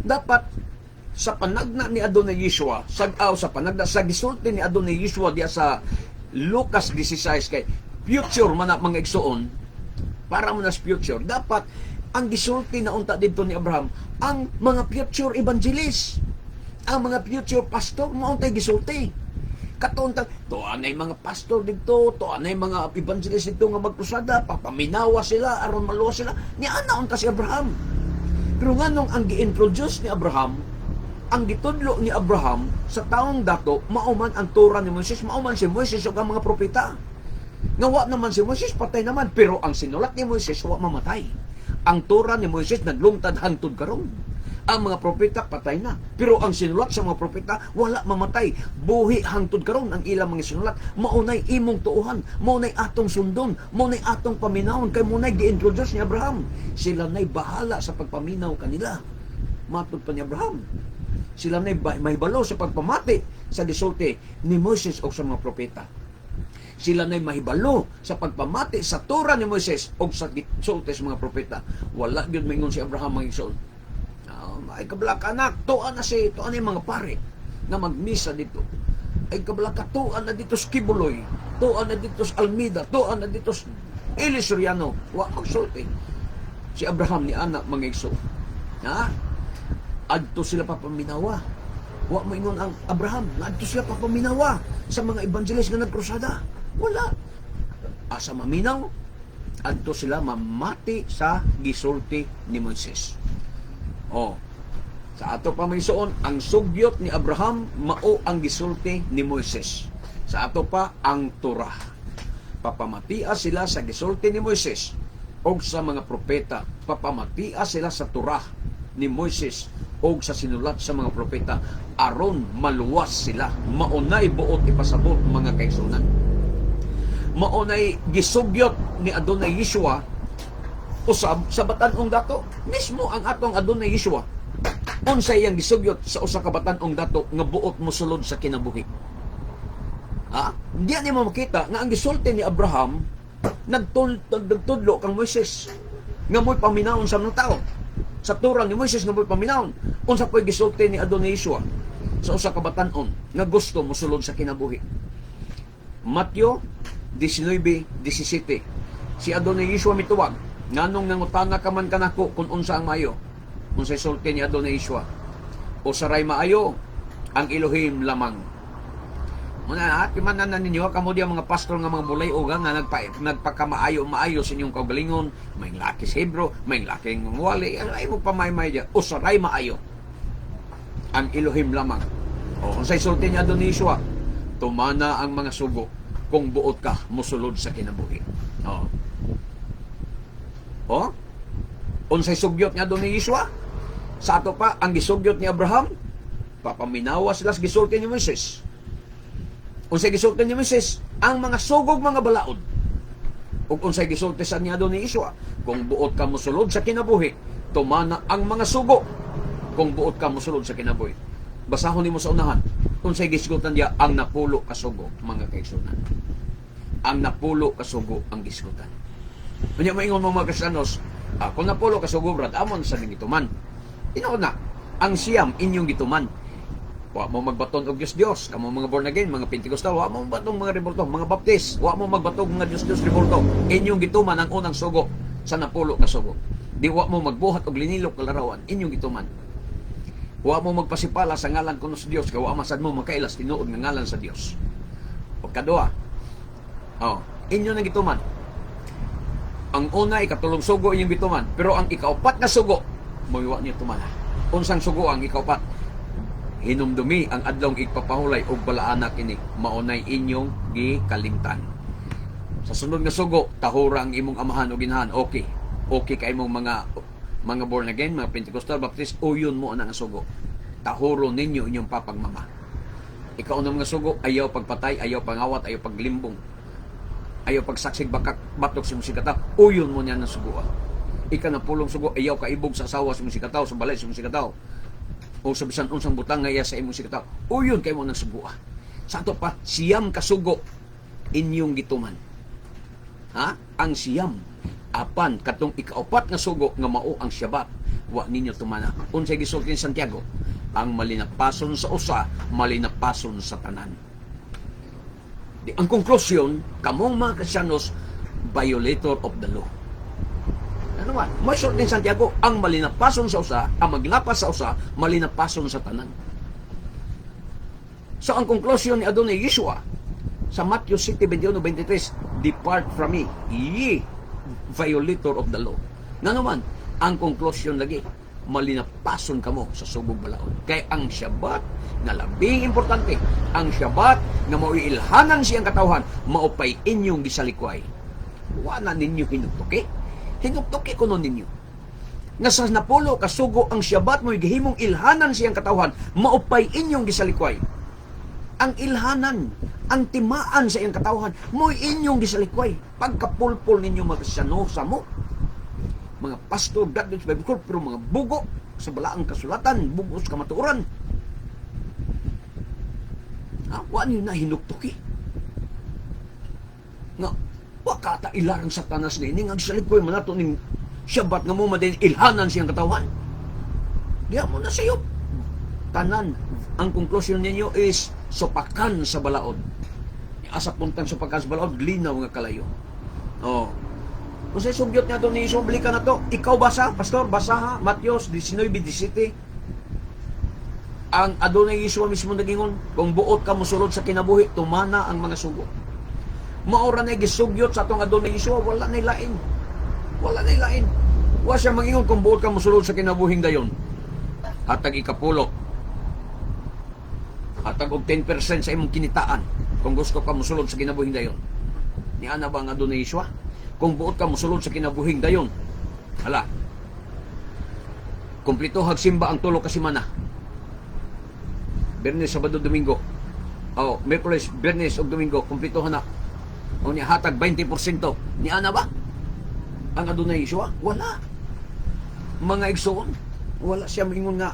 Dapat sa panagna ni Adonai Yeshua, sa aw sa panagna sa gisulti ni Adonai Yeshua diya sa Lucas 16, kay future man na, mga igsoon, para mo na sa future, dapat ang gisulti na unta didto ni Abraham ang mga future evangelist, ang mga future pastor, mao untay gisulti. Katon ta to anay mga pastor didto, to anay mga evangelist didto nga magkrusada, papaminawa sila aron maluwas sila. Ni ana unta si Abraham. Pero nganong ang gi-introduce ni Abraham, ang gitudlo ni Abraham sa taong dato, mao man ang Torah ni Moises, mao man si Moises ug ang mga propeta. Nga wa naman si Moises, patay naman, pero ang sinulat ni Moises wa mamatay. Ang Torah ni Moises naglungtad hangtod karon. Ang mga propeta patay na, pero ang sinulat sa mga propeta wala mamatay. Buhi hangtod karon ang ilang mga sinulat. Mao nay imong tuohan, mao nay atong sundon, mao nay atong paminawon kay mao nay gi-introduce ni Abraham. Sila nay bahala sa pagpaminaw kanila. Matod pa ni Abraham. Sila nay mahibalo sa pagpamati sa gisulti ni Moises o sa mga propeta. Sila na'y mahibalo sa pagpamati sa Torah ni Moises o sa gisulti sa mga propeta. Wala gyud maingon si Abraham, mga igsoon. "Ay kabala ka anak, tuan na si, tuan na yung mga pare na magmisa dito. Ay kabala ka, tuan na dito sa Quiboloy, tuan na dito sa Almeda, tuan na dito sa Eli Soriano." Wa magsulti si Abraham ni anak, mga igsoon. Ha? Adto sila papaminawa. Wa moingon ang Abraham nga adto sila papaminawa sa mga evangelist nga nagkrusada. Wala. Asa maminaw? Adto sila mamati sa gisulti ni Moises. Oh. Sa ato pa, mga igsoon, ang sugyot ni Abraham mao ang gisulti ni Moises. Sa ato pa, ang Torah. Papamatia sila sa gisulti ni Moises. Og sa mga propeta, papamatia sila sa Torah ni Moises og sa sinulat sa mga propeta aron maluwas sila. Maunay buot ipasabot, mga kaigsunan. Maunay gisugyot ni Adonai Yeshua usab sa batan-ong dato. Mismo ang atong Adonai Yeshua, unsa iyang gisugyot sa usa ka batan-ong dato nga buot mosulod sa kinabuhi? Ha, di nimo makita nga ang gisulti ni Abraham nagtudlo kang Moises nga mo'y paminawon sa mga tao sa turang ni Moises nga mo'y paminawon? Unsa po'y gisulti ni Adonai Yeshua sa usa ka batan-on nga gusto mosulod sa kinabuhi? Mateo 19:17. Si Adonai Yeshua mituwag, "Nganong nangutana ka man kanako kung unsa ang maayo?" Unsay sulti ni Adonai Yeshua? "Usa ray maayo, ang Elohim lamang." Muna at man na ninyo kamo diya mga pastor nga mga bulay uga nga nagpakamaayo maayo sa inyong kaugalingon, may laki sa Hebro, may laki ng wali, ay mo pamaymay diya. Usa ray maayo, ang Elohim lamang. O unsay sulti ni Adonai Yeshua? "Tumana ang mga sugo kung buot ka mosulod sa kinabuhi." O. O? Unsay sugyot ni Adonai Yeshua? Sa ato pa, ang gisugyot ni Abraham, papaminawa sila sa gisulti ni Moises. Unsay gisulti ni Moises? Ang mga sugog mga balaod. Ug unsay gisulti sa ni Adonai Yeshua? "Kung buot ka mosulod sa kinabuhi, tumana ang mga sugo." Kung buot ka mosulod sa kinabuhi. Basahon nimo sa unahan. Unsay gisgutan diya? Ang 10 ka sugo, mga kaigsunan. Ang 10 ka sugo ang gisgutan. Unya maingon mo mga Kristiyanos, "Ah, kung 10 ka sugo, brad, amon sa ning gituman." Tinuod na, ang 9 inyong gituman. Wa mo magbaton og Dios Dios, kamo mga born again, mga Pentecostal, wa mo magbatong mga rebulto, mga Baptist, wa mo magbatong mga Dios Dios rebulto. Inyong gituman ang unang sugo sa 10 ka sugo. Di wa mo magbuhat og linilok ka larawan, inyong gituman. Wa mo magpasipala sa ngalan kuno sa Dios, kay wa masad mo makailas tinuod nga ngalan sa Dios. O kadua. Oh, inyo nang gituman. Ang una, ikatulong sugo inyong gituman, pero ang ikaupat nga sugo, moiwa niyo tumana. Unsang sugo ang ikaupat? Hinumdumi ang adlong igpapahulay og balaana kini, maunay inyong gikalimtan. Sa sunod nga sugo, tahura ang imong amahan o ginahan. Okay. Okay kay imong mga born again, mga Pentecostal, Baptist, uyon mo ang sugo. Tahuro ninyo inyong papagmama. Ikaw ng mga sugo, ayaw pagpatay, ayaw pangawat, ayaw paglimbong. Ayaw pagsaksig bakak batok sa imong sikataw. Uyon mo niya ng sugo. Ika na pulong sugo, ayaw kaibog sa asawa sa imong sikataw, sa balay sa imong sikataw o sa bisan unsang butang nga iya sa imong sikataw. Uyon kay mo ng sugo. Sa ato pa, 9 ka sugo inyong gituman. Ha? Ang 9. Apan katong ikaupat nga sugo nga mao ang Syabat, wa ninyo tumana. Unsay gisulti ni Santiago? Ang malinapason sa usa, malinapason sa tanan. Di, ang konklusyon, kamong mga Kristiyanos, violator of the law. Ano ba? May sulti ni Santiago, ang malinapason sa usa, ang maglapas sa usa, malinapason sa tanan. So ang konklusyon ni Adonai Yeshua sa Matthew 7:21-23, "Depart from me, ye violator of the law." Nga naman, ang konklusyon lagi, malinapason kamo sa sugog balaod. Kay ang Syabat nga labing importante, ang Syabat nga mao'y ilhanan siyang katawhan, maupay inyong gisalikway. Wa na ninyo hinugtuki. Hinugtuki kuno ninyo nga sa 10 ka sugo ang Syabat mo'y gihimong ilhanan siyang katawhan, maupay inyong gisalikway. Ang ilhanan, ang timaan sa iyang katawhan, mo'y inyong gisalikway. Pagkapulpol ninyo mga Kristiyano sa mo, mga pastor, graduates, Bible School, pero mga bugo sa balaang kasulatan, bugo sa kamatuoran. Ha? Wa niyo na hinuktuki. Nga, wa ka ta ilarang Satanas ni ini, nga gisalikoy man nato ning Syabat nga mo madin ilhanan siyang katawan. Diya mo na sayo. Tanan, ang conclusion ninyo is supakan sa balaod. Asa puntang supakan sa balaod, linaw nga kalayo. Oh. Kung sa sugyot nga to ni Iso, balikan na to. Ikaw basa, pastor, basa ha, Matthew 19:17. Ang Adonai Yeshua mismo nagingon, "Kung buot ka mosulod sa kinabuhi, tumana ang mga sugo." Maora na gisugyot sa atong Adonai Yeshua, wala na lain. Wala na lain. Wa siya mangingon, "Kung buot ka mosulod sa kinabuhing dayon, hatag ikapulo. Hatag og 10% sa imong kinitaan kung gusto ka mosulod sa kinabuhing dayon." Ni ana ba ang Adonai Yeshua? Kung buot ka mosulod sa kinabuhing dayon. Hala. Kumplito hag simba ang 3 ka semana. Biyernes, Sabado, Domingo. Oh, Miyerkules, Biyernes ug Domingo, kumplito na. O niya hatag 20%. Ni ana ba? Ang adunay Yeshua? Wala. Mga igsoon, wala siya moingon nga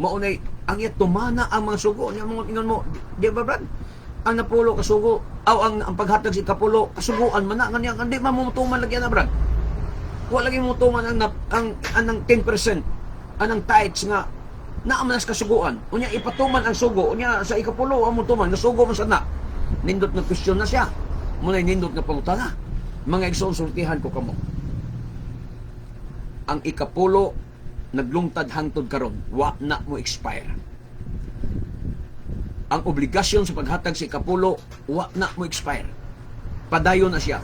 maunay ang iya tumana ang mga sugo niya. Mga ingon mo, di ba, Brad? Ang napulo ka sugo aw ang paghatag sa ikapulo, kasuguan man na nga niya. Hindi man mo tuman lagi na, Brad. Wala lagi mo tuman ang 10% anang tithes nga naa man sa kasuguan. Unya ipatuman ang sugo, unya sa ikapulo ang mo tuman, nasugo man sa na. Nindot nga question na siya munay, nindot nga pangutana. Mga igsoon, sultihan ko kamo, ang ikapulo naglungtad hangtod karon, wa na mo expire. Ang obligasyon sa paghatag sa ikapulo, wa na mo expire, padayon na siya.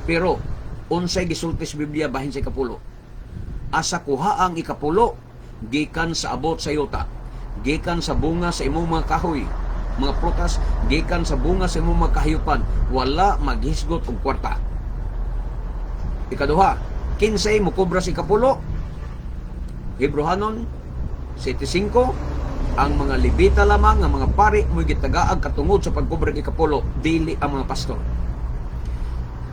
Pero unsay gisulti sa Biblia bahin sa ikapulo? Asa kuha ang ikapulo? Gikan sa abot sa yuta, gikan sa bunga sa imong mga kahoy, mga prutas, gikan sa bunga sa imong mga kahayupan. Wala maghisgot og kwarta. Ikaduha, kinsay mokobra sa ikapulo? Hebrohanon 7:5, ang mga Levita lamang nga mga pari mo'y gitagaag katungod sa pagkobra og ikapulo, dili ang mga pastor.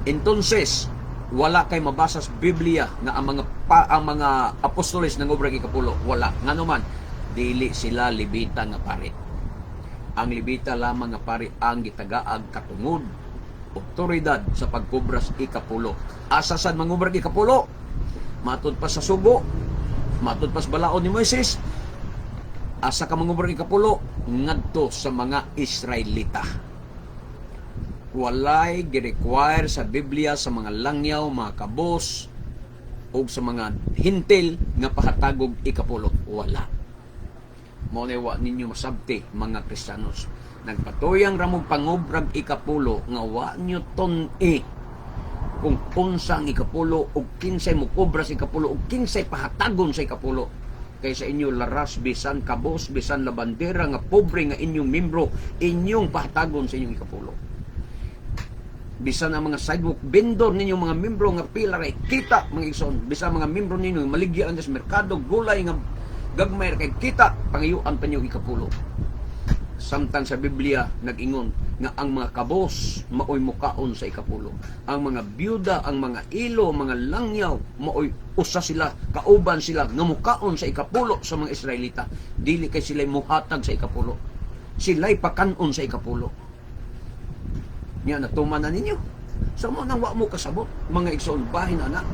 Entonces, wala kay mabasa sa Biblia nga ang mga apostoles nangobra og ikapulo. Wala. Ngano man? Dili sila Levita nga pari. Ang Levita lamang nga pari ang gitagaag katungod otoridad sa pagkobra sa ikapulo. Asa sad mangobra og ikapulo? Matud pa sa sugo, matud pa sa balaod ni Moises. Asa ka mangobra og ikapulo? Ngadto sa mga Israelita. Walay gi-require sa Biblia sa mga langyaw, mga kabos, o sa mga Hentil nga pahatagog ikapulo. Wala. Mao na wa ninyo masabti, mga Kristiyanos. Nagpatuyang ramong pangobrag ikapulo nga wa nyo tun-i kung unsa ang ikapulo o kinsay mukobra sa ikapulo o kinsay pahatagon sa ikapulo. Kay sa inyo laras bisan kabos, bisan labandera nga pobre nga inyong membro, inyong pahatagon sa inyong ikapulo. Bisan ang mga sidewalk vendor ninyo, mga membro nga pila ray kita, mga igsoon, bisan mga membro ninyo maligya sa merkado gulay nga gagmay ra kay kita, pangayuan pa ninyo ikapulo. Samtang sa Biblia nag-ingon nga ang mga kabos maoy mukaon sa ikapulo, ang mga byuda, ang mga ilo, mga langyaw, maoy usa sila, kauban sila nga mukaon sa ikapulo sa mga Israelita. Dili kay sila muhatag sa ikapulo, sila'y pakanon sa ikapulo niya. Natuman na ninyo. So mo nang wa mo kasabot, mga igsoon, bahin ana.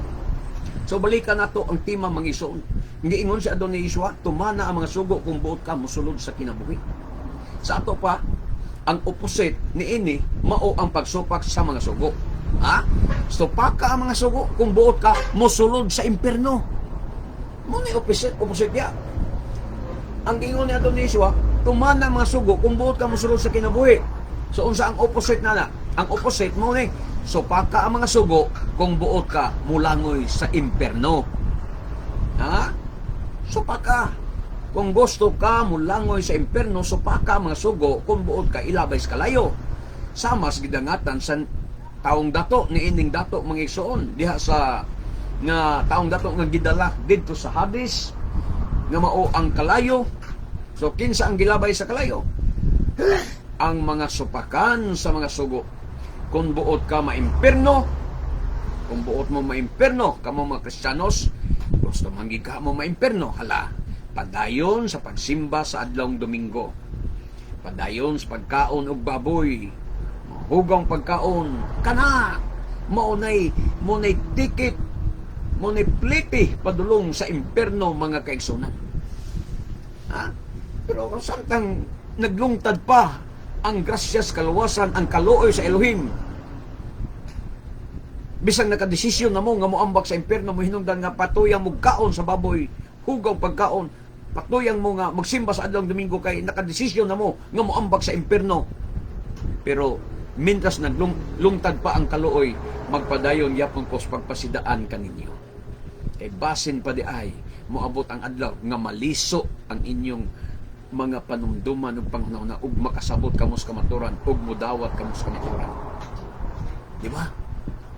So balikan nato ang tema, mga igsoon. Giingon si Adonai Yeshua, tumana ang mga sugo kung buot ka mosulod sa kinabuhi. Sa ato pa, ang opposite niini mao ang pagsupak sa mga sugo. Ha? Supaka ang mga sugo kung buot ka mosulod sa impierno. Mo ni opposite, opposite niya. Ang giingon ni Adonai Yeshua, tumana ang mga sugo kung buot ka mosulod sa kinabuhi. So unsa ang opposite na na? Ang opposite mo ni supaka ang mga sugo kung buot ka mulangoy sa impierno. Ha? Supaka. Kung gusto ka mulangoy sa impierno, supaka ang mga sugo kung buot ka ilabay sa kalayo. Sama sa gidangatan sa taong dato ni ining dato, mga igsoon, diha sa nga taong dato nga gidala didto sa Hades nga mao ang kalayo. So kinsa ang gilabay sa kalayo? Ang mga supakan sa mga sugo. Kung buot ka maimpirno, kung buot mo maimpirno, kamo mga Kristiyanos, gusto man gid ka mo maimpirno, hala, padayon sa pagsimba sa adlawng Domingo. Padayon sa pagkaon og baboy, hugaw pagkaon, kana, maunay ticket, maunay plite padulong sa impierno, mga kaigsunan. Ha? Pero kung samtang naglungtad pa ang grasyas kaluwasan, ang kaluoy sa Elohim, bisan nakadesisyon na mo nga moambak sa impierno, mo hinungdan nga patuyang mo kaon sa baboy, hugaw pagkaon, patuyang mo nga magsimba sa adlawng Domingo kay nakadesisyon na mo nga moambak sa impierno. Pero mintras naglungtad pa ang kaluoy, magpadayon yapon ko sa pagpasidaan kaninyo. Kay basin pa di ay moabot ang adlaw nga maliso ang inyong mga panumduman ug panghuna ug makasabot kamo sa kamaturan ug mudawat kamo sa kamaturan. Di ba?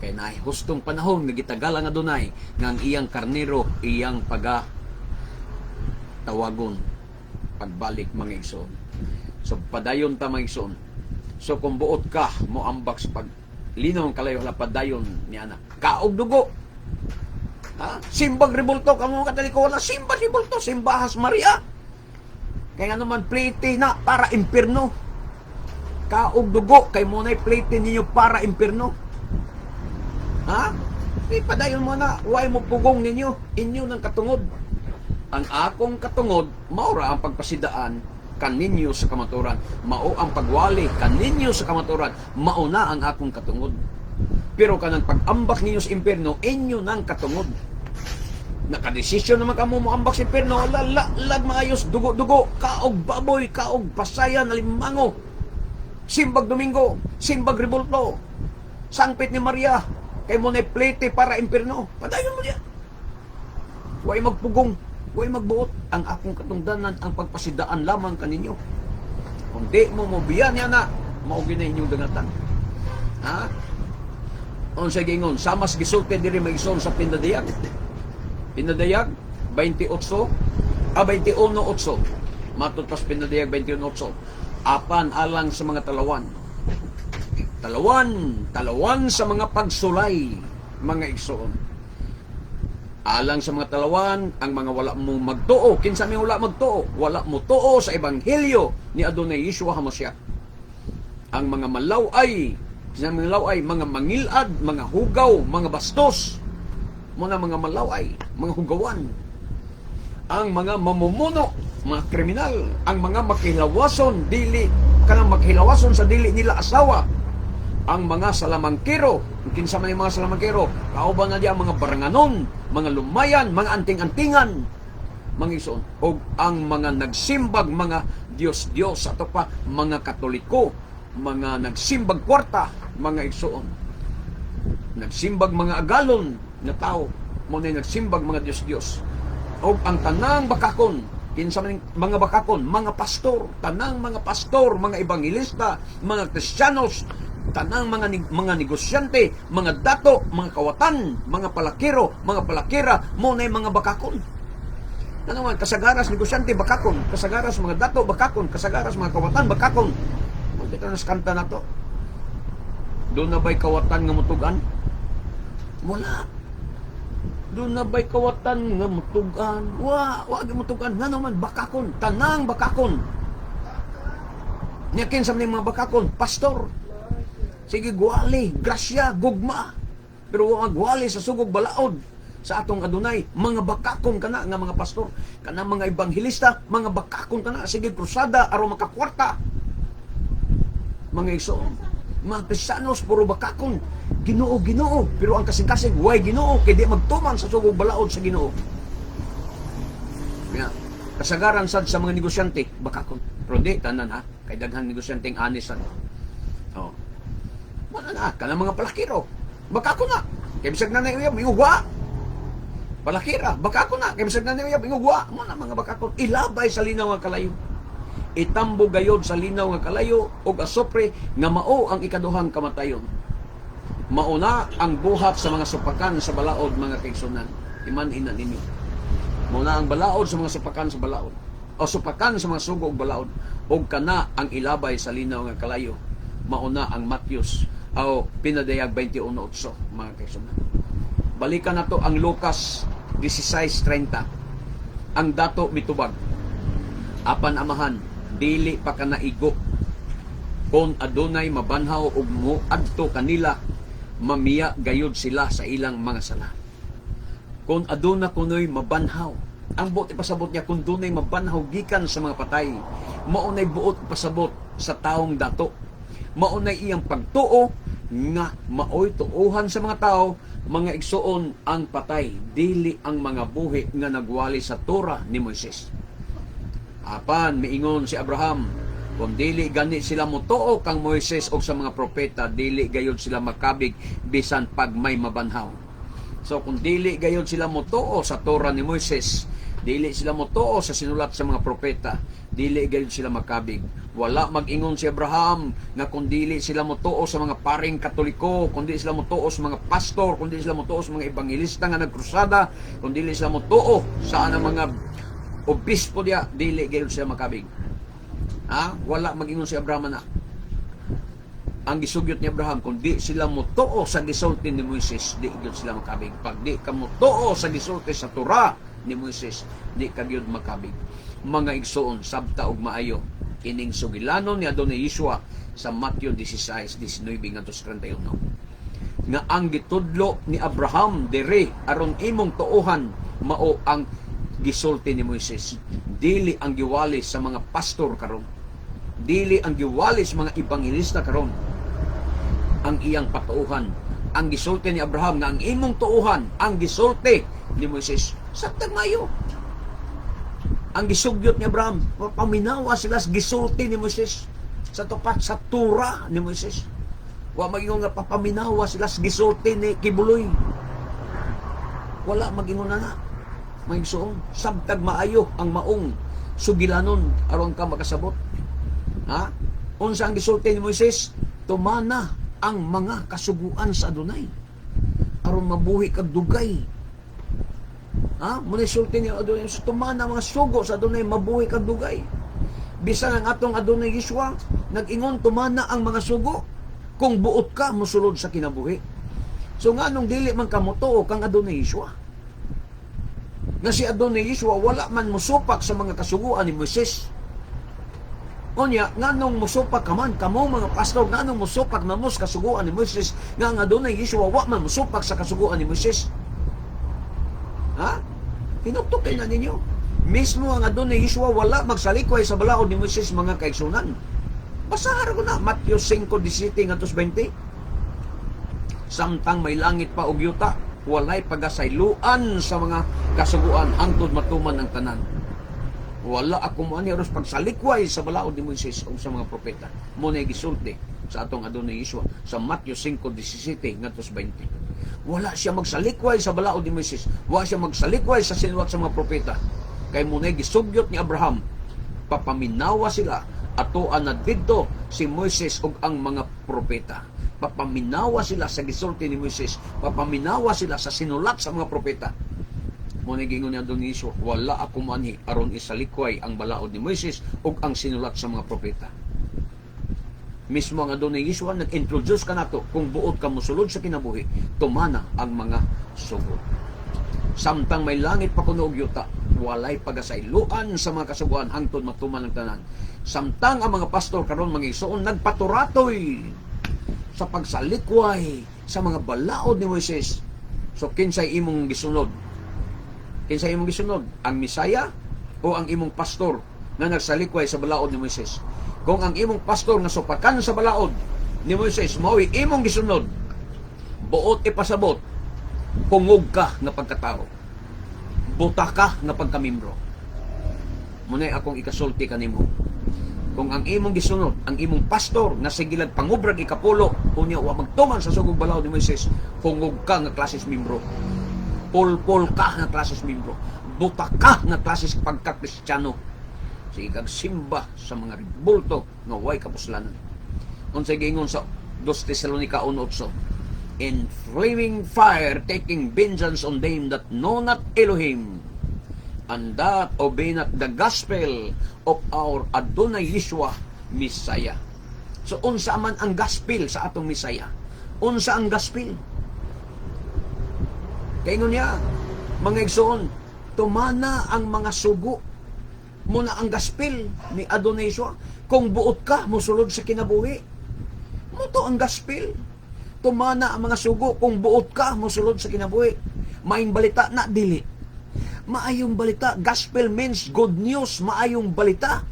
Kay naay hustong panahon nga gitagala nga Adunay nga ang iyang karnero iyang paga tawagon pagbalik, mga igsoon. So padayon ta, mga igsoon. So kung buot ka mo ambak sa pag linaw ang kalayo, hala, padayon niya na. Kaog dugo. Ha? Simbag rebulto kamo Katoliko, wala simbag rebulto, simbahas Maria. Kaya nga naman plate na para impierno. Kaog dugo kay mo na'y plate ninyo para impierno. Ha? Di padayon mo na, way mo pugong ninyo, inyo ng katungod. Ang akong katungod, maura ang pagpasidaan kaninyo sa kamaturan. Mao ang pagwali kaninyo sa kamaturan. Mao na ang akong katungod. Pero kanang pag-ambak ninyo sa impierno, inyo nang katungod. Nakadesisyon naman kamo mo ambak sa impierno, la, la, lag maayos, dugo-dugo, kaog baboy, kaog pasayan, alimango. Simbag Domingo, simbag rebulto, sangpit ni Maria, kay mo na plate para impierno. Padayon mo niya. Way magpugong, way magbuot. Ang akong katungdanan, ang pagpasidaan lamang kaninyo. Kung di mo mobiya niya na, mao na inyong dangatan. Ha? Unsa giingon, samas gisulti diri, mga igsoon, sa Pinadayag. Pinadayag 28, ah, 21:8. Matod pas Pinadayag 21:8. Apan alang sa mga talawan. Talawan, talawan sa mga pagsulay, mga igsoon. Alang sa mga talawan, ang mga wala mo magtuo, kinsa may wala magtuo, wala mo tuo sa ebanghelyo ni Adonai Yeshua HaMashiach. Ang mga malaway, kinsa mga malaway, mga mangilad, mga hugaw, mga bastos, mga mga malaway, mga hugawan. Ang mga mamumuno, mga kriminal, ang mga makilawason, dili kanang makilawason sa dili nila asawa, ang mga salamangkero, kinsa man yung mga salamangkero, kauban na diya ang mga baranganon, mga lumayan, mga anting-antingan, mga igsoon, og ang mga nagsimbag mga Diyos-Diyos, ato pa mga Katoliko, mga nagsimbag kwarta, mga igsoon, nagsimbag mga agalon na tao, mo na nagsimbag mga Diyos-Diyos. Og ang tanang bakakon, kinsa man mga bakakon, mga pastor, tanang mga pastor, mga ebanghelista, mga Kristiyanos, tanang mga negosyante, mga dato, mga kawatan, mga palakero, mga palakera, mo na mga bakakon. Ano man, kasagaras negosyante bakakon, kasagaras mga dato bakakon, kasagaras mga kawatan bakakon. Magkita na sa kanta na to. Doon na ba'y kawatan nga mutugan? Wala. Doon na ba'y kawatan nga mutugan? Wa, wa gyud mutugan. Nga naman bakakon, tanang bakakon. Nya kinsa man yung mga bakakon? Pastor. Sige, gwali, grasya, gugma. Pero wa magwali sa sugog balaod sa atong Adunay, mga bakakon kana nga mga pastor, kana mga ebanghelista, mga bakakon kana, sige krusada aron makakwarta. Mga igsoon, mga Kristiyanos puro bakakon. Ginoo, Ginoo, pero ang kasing-kasing way Ginoo kay di magtuman sa sugog balaod sa Ginoo. Ya, kasagaran sad sa mga negosyante bakakon. Pero di tanan ha, kay daghang negosyanteng honest sad. Oh. Wala na, kanang mga palakiro. Bakakon na. Kay bisag na uyab, ingugwa. Palakira, bakakon na. Kay bisag na uyab, ingugwa. Mo na mga bakakon. Ilabay sa linaw nga kalayo. Itambo gayod sa linaw nga kalayo og asopre nga mao ang ikaduhang kamatayon. Mauna ang buhat sa mga supakan sa balaod, mga kaigsunan. Iman ina ninyo. Mauna ang balaod sa mga supakan sa balaod. O supakan sa mga sugo og balaod. Og kana ang ilabay sa linaw nga kalayo. Mauna ang Matius o Pinadayag 21:8, mga kaigsunan. Balikan nato ang Lucas 16:30. Ang dato mitubag. "Apan Amahan, dili pa ka naigo. Kon adunay mabanhaw ug moadto kanila, mamiya gayud sila sa ilang mga sala." Kung aduna kunoy mabanhaw. Ang buot ipasabot niya, kung dunay mabanhaw gikan sa mga patay, mao nay buot ipasabot sa taong dato. Mao nay iyang pagtuo nga maoy tuohan sa mga tao, mga igsuon, ang patay, dili ang mga buhi nga nagwali sa Torah ni Moises. Apan miingon si Abraham, "Kung dili gani sila motuo kang Moises o sa mga propeta, dili gayud sila makabig bisan pag may mabanhaw." So kung dili gayud sila motuo sa Torah ni Moises, Dili sila motuo sa sinulat sa mga propeta, dili gayud sila makabig. Wala mag-ingon si Abraham nga kung dili sila motuo sa mga paring Katoliko, kung dili sila motuo sa mga pastor, kung dili sila motuo sa mga ebanghelista nga nagkrusada, kung dili sila motuo sa anang mga obispo diya, dili gayud sila makabig. Ha? Wala mag-ingon si Abraham na ang gisugyot ni Abraham, kung di sila motuo sa gisulti ni Moises, di gyud sila makabig. Pag di ka motuo sa gisulti sa Torah ni Moises, di ka gyud makabig. Mga igsoon, sabta og maayo ining sugilanon ni Adonai Yeshua sa Matthew 16:19 ngadto sa 31 nga ang gitudlo ni Abraham dere aron imong tuohan mao ang gisulti ni Moises, dili ang giwali sa mga pastor karon, dili ang giwali sa mga ebanghelista karon. Ang iyang patuuhan, ang gisulti ni Abraham nga ang imong tuuhan ang gisulti ni Moises. Sabtag mayo ang gisugyot ni Abraham, paminawa sila sa gisulti ni Moises, sa tupat sa Torah ni Moises. Wa magingon nga papaminawa sila sa gisulti ni Quiboloy. Wala magingon na na. Mga igsoon, sabtag maayo ang maong sugilanon aron ka makasabot. Ha? Unsa ang gisulti ni Moises? Tumana ang mga kasuguan sa Adonai aron mabuhi kag dugay. Ha? Muna sulti ni Adonai, tumana ang mga sugo sa Adonai, mabuhi kag dugay. Bisan ang atong Adonai Yeshua nag-ingon, tumana ang mga sugo kung buot ka mosulod sa kinabuhi. So nganong dili man ka motuo kang Adonai Yeshua? Nga si Adonai Yeshua wala man mosupak sa mga kasuguan ni Moises. Unya, nganong musupak ka man, kamo mga pastor, nganong musupak na mo sa kasuguan ni Moises, nga ang Adonai Yeshua wa man musupak sa kasuguan ni Moises? Ha? Hinuktukin na ninyo. Mismo ang Adonai Yeshua wala magsalikway sa balaod ni Moises, mga kaigsunan. Basahan ko na, Matthew 5:17 ngadto 20. Samtang may langit pa og yuta, walay pagasayloan sa mga kasuguan hangtod matuman ang tanan. Wala ako mo ani aros pagsalikway sa balaod ni Moises o sa mga propeta. Mo na gisulti sa atong Adonai Yeshua sa Matthew 5:17 ngadto 20. Wala siya magsalikway sa balaod ni Moises. Wala siya magsalikway sa sinulat sa mga propeta. Kay mo na gisugyot ni Abraham, papaminawa sila atoa na didto si Moises ug ang mga propeta. Papaminawa sila sa gisulti ni Moises. Papaminawa sila sa sinulat sa mga propeta. Mo ni giingon ni Adonai Yeshua, wala ako moanhi aron isalikway ang balaod ni Moises ug ang sinulat sa mga propeta. Mismo ang Adonai Yeshua nag-introduce kanato, kung buot ka mosulod sa kinabuhi, tumana ang mga sugo. Samtang may langit pa kuno og yuta, walay pagasayloan sa mga kasuguan hangtod matuman ang tanan. Samtang ang mga pastor karon, mga igsoon, nagpaturatoy sa pagsalikway sa mga balaod ni Moises. So kinsay imong gisunod? Kinsay imong gisunod? Ang Misaya o ang imong pastor nga nagsalikway sa balaod ni Moises? Kung ang imong pastor nga supakan sa balaod ni Moises mao'y imong gisunod, buot ipasabot, hungog ka nga pagkatao. Buta ka nga pagkamimbro. Muna'y akong ikasulti kanimo. Kung ang imong gisunod, ang imong pastor nga sige lag pangubrag ikapulo, unya wa magtuman sa sugog balaod ni Moises, hungog ka nga klases membro. Pulpol ka nga klases membro. Buta ka nga klases pagka-Kristiyano. Sige kag simba sa mga rebulto nga way kapuslanan. Unsay giingon sa 2 Tesalonica 1:8? "In flaming fire, taking vengeance on them that know not Elohim and that obey not the gospel of our Adonai Yeshua Messiah." So unsa man ang gospel sa atong Messiah? Unsa ang gospel? Kaingon niya, mga igsoon, tumana ang mga sugo. Muna ang gospel ni Adonai Yeshua. Kung buot ka, musulod sa kinabuhi. Muto ang gospel. Tumana ang mga sugo kung buot ka, musulod sa kinabuhi. Maayong balita na dili? Maayong balita. Gospel means good news. Maayong balita.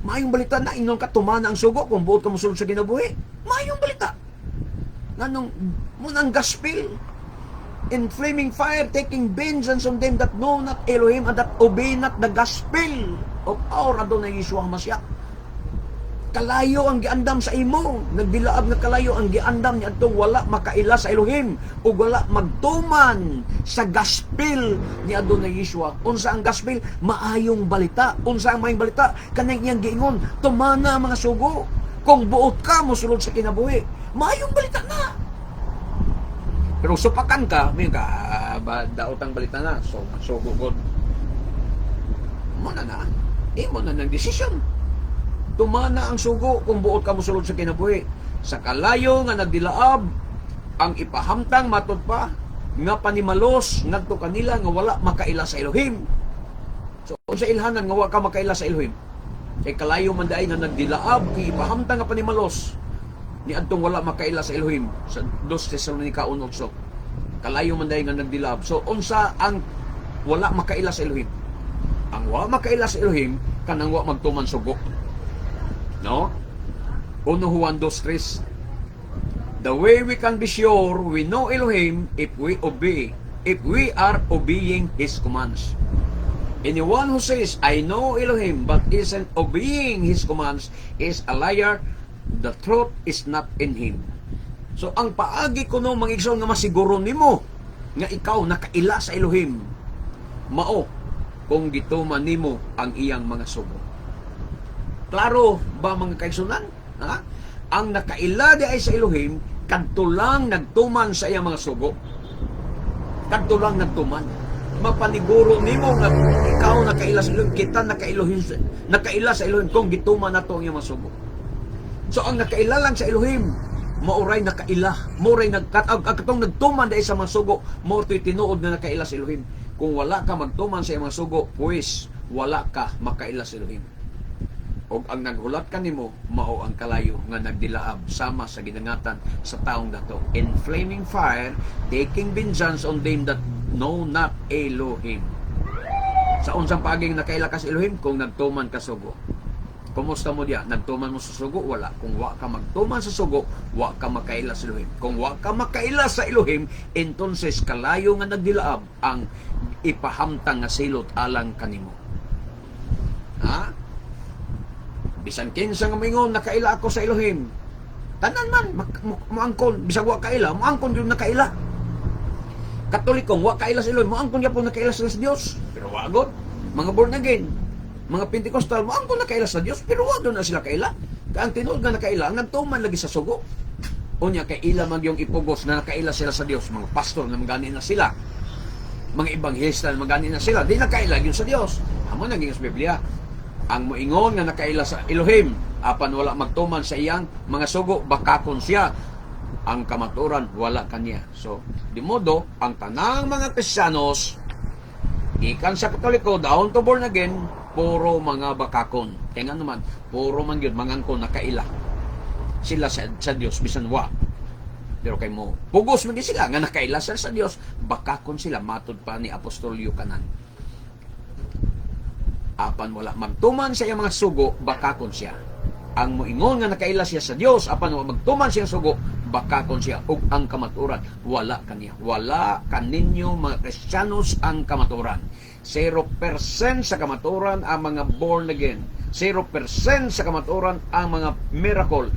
Maayong balita na ingon ka tumana ang sugo kung buot ka musulod sa kinabuhi. Maayong balita. Nganong muna ang gospel? "In flaming fire, taking vengeance on them that know not Elohim and that obey not the gospel of our Adonai Yeshua Mashiach." Kalayo ang giandam sa imo. Nagdilaab nga kalayo ang giandam ni adtong wala makaila sa Elohim ug wala magtuman sa gospel ni Adonai Yeshua. Unsa ang gospel? Maayong balita. Unsa ang maayong balita? Kanang iyang giingon, tumana ang mga sugo. Kung buot ka mosulod sa kinabuhi, maayong balita na. Pero supakan ka, may ka, ah, ba, daot ang balita na. So, sugo god. Mo na na. Imo na ng desisyon. Tumana ang sugo kung buot ka mosulod sa kinabuhi. Sa kalayo nga nagdilaab, ang ipahamtang matud pa nga panimalos ngadto kanila nga wala makaila sa Elohim. So unsa ilhanan nga wa ka makaila sa Elohim? Kay kalayo man diay nga nagdilaab, kay ipahamtang nga panimalos ni adtong wala makaila sa Elohim sa 2 Tesalonica 1:8. Kalayo man diay nga nagdilaab. So unsa ang wala makaila sa Elohim? Ang wa makaila sa Elohim kanang wa magtuman sugo. No? 1 Juan 2:3. The way we can be sure we know Elohim if we obey, if we are obeying His commands. Anyone who says, "I know Elohim," but isn't obeying His commands is a liar. The truth is not in him. So, ang paagi kuno, mga igsoon, nga masiguro nimo nga ikaw nakaila sa Elohim, mao kung gituman nimo ang iyang mga sugo. Klaro ba, mga kaigsunan? Ha? Ang nakaila di ay sa Elohim, kadto lang nagtuman sa iyang mga sugo. Kadto lang nagtuman. Mapaniguro nimo nga ikaw nakaila sa Elohim, kita nakailohim, nakaila sa Elohim kung gituman nato ang iyang mga sugo. So ang nakaila lang sa Elohim, mauray nakaila, mauray nagkat ang katong nagtuman dahil sa mga sugo, mao to'y tinuod na nakaila sa Elohim. Kung wala ka magtuman sa iyang mga sugo, pues wala ka makaila sa Elohim. Og ang naghulat kanimo mao ang kalayo nga nagdilaab sama sa gidangatan sa taong dato. In flaming fire, taking vengeance on them that know not Elohim. Sa unsang paaging nakaila ka sa Elohim? Kung nagtuman ka sugo. Kumusta mo diya? Nagtuman mo sa sugo? Wala. Kung wa ka magtuman sa sugo, wa ka makaila sa Elohim. Kung wa ka makaila sa Elohim, entonces kalayo nga nagdilaab ang ipahamtang nga silot alang kanimo. Ha? Bisan kinsa nga moingon, "Nakaila ako sa Elohim." Tanan man moangkon bisag wa kaila, moangkon gyud nakaila. Katolikong wa kaila sa Elohim, moangkon gyapon nakaila sila sa Dios. Pero wa gud. Mga born again, mga Pentecostal, moangkon nakaila sa Dios, pero wa do na sila kaila. Kay ang tinuod nga nakaila, ang nagtuman lagi sa sugo. Unya kay ila man yung ipugos na nakaila sila sa Dios, mga pastor na magani na sila. Mga ebanghelista na magani na sila, di nakaila yun sa Dios. Amo naging sa Biblia. Ang moingon nga nakaila sa Elohim, apan wala magtuman sa iyang mga sugo, bakakon siya. Ang kamaturan wala kaniya. So, di modo, ang tanang mga Kristiyanos, gikan sa Katoliko, down to born again, puro mga bakakon. Kaya nga naman, puro man yun, mangangkon nakaila sila sa Dios bisan wa. Pero kay mo, pugos man gyud sila nga nakaila sila sa Dios, bakakon sila matod pa ni Apostol Yucanan. Apan wala magtuman sa iyang mga sugo, bakakon siya. Ang moingon nga nakaila siya sa Dios apan wala magtuman siya sugo, bakakon siya ug ang kamatuoran wala kaniya. Wala kaninyo, mga Kristiyanos, ang kamatuoran. 0% sa kamatuoran ang mga born again. 0% sa kamatuoran ang mga miracle.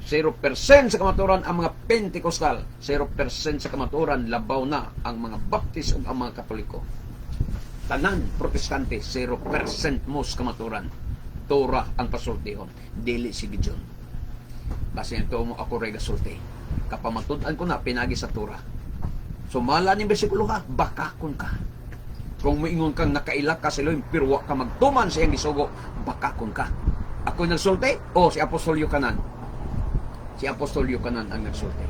0% sa kamatuoran ang mga Pentecostal. 0% sa kamatuoran labaw na ang mga Baptist ug ang mga Katoliko. Tanan Protestante, 0% mo sa kamatuoran. Torah ang pasultihon, dili si Gideon. Basta ito mo ako ray gasulti. Kapamatud-an ko na pinagi sa Torah. Sumala ni bersikulo ha, bakakon ka. Kung moingon kang nakaila ka sa Elohim, pero wa ka magtuman sa iyang gisugo, bakakon ka. Ako nagsulti o si Apostol Yucanan? Si Apostol Yucanan ang nagsulti.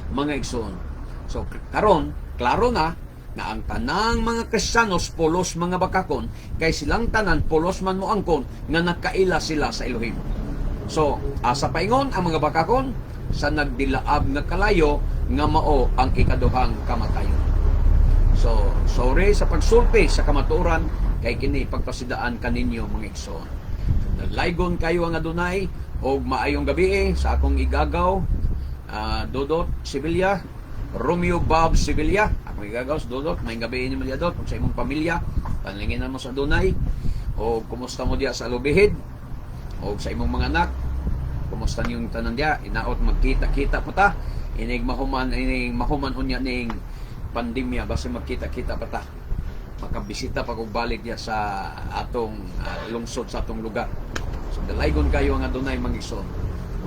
Mga igsoon. So karon, klaro na na ang tanang mga Kristiyanos pulos mga bakakon kay silang tanan pulos man moangkon nga nakaila sila sa Elohim. So, asa paingon ang mga bakakon? Sa nagdilaab nga kalayo nga mao ang ikaduhang kamatayon. So, sorry sa pagsulti sa kamatuoran kay kini pagpasidaan kaninyo, mga igsoon. So, naglaygon kayo ang Adunay og maayong gabi sa akong igagaw, Dodot Sevilla, Romeo Bob Sevilla. Akong igagaw sa Dodot, maayong gabi ni mo Dodot ug sa imong pamilya. Panlinginan mo sa Adunay o kumusta mo diya sa Lubihid. O sa imong mga anak, kumusta niyong tanan diya? Inaot magkita-kita pa ta. Inig mahuman unya ning pandemya, basta magkita-kita pa ta. Makabisita pa kog balik diya sa atong lungsod, sa atong lugar. So dalaygon kayo ang Adonai, mga igsoon.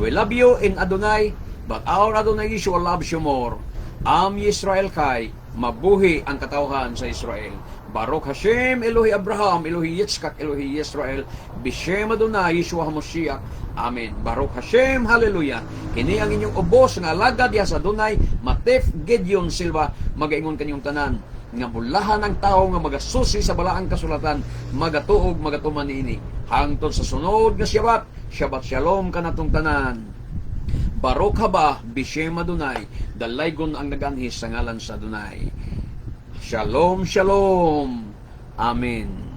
We love you in Adonai, but our Adonai Yeshua loves you more. Am Yisrael Chai, mabuhi ang katawhan sa Israel. Baruch Hashem, Elohi Abraham, Elohi Yitzchak, Elohi Israel, Bishem Adonai, Yeshua HaMashiach. Amen. Baruch Hashem, Hallelujah. Kini ang inyong ubos nga alagad diha sa Adonai, Matef Gideon Silva, magaingon kaninyong tanan nga bulahan ang tao nga magasusi sa balaang kasulatan, magatuog, magatuman niini. Hangtod sa sunod nga Shabbat, Shabbat Shalom kanatong tanan. Baruch haba Bishem Adonai, dalaygon ang naganhi sa ngalan sa Adonai. Shalom, shalom. Amen.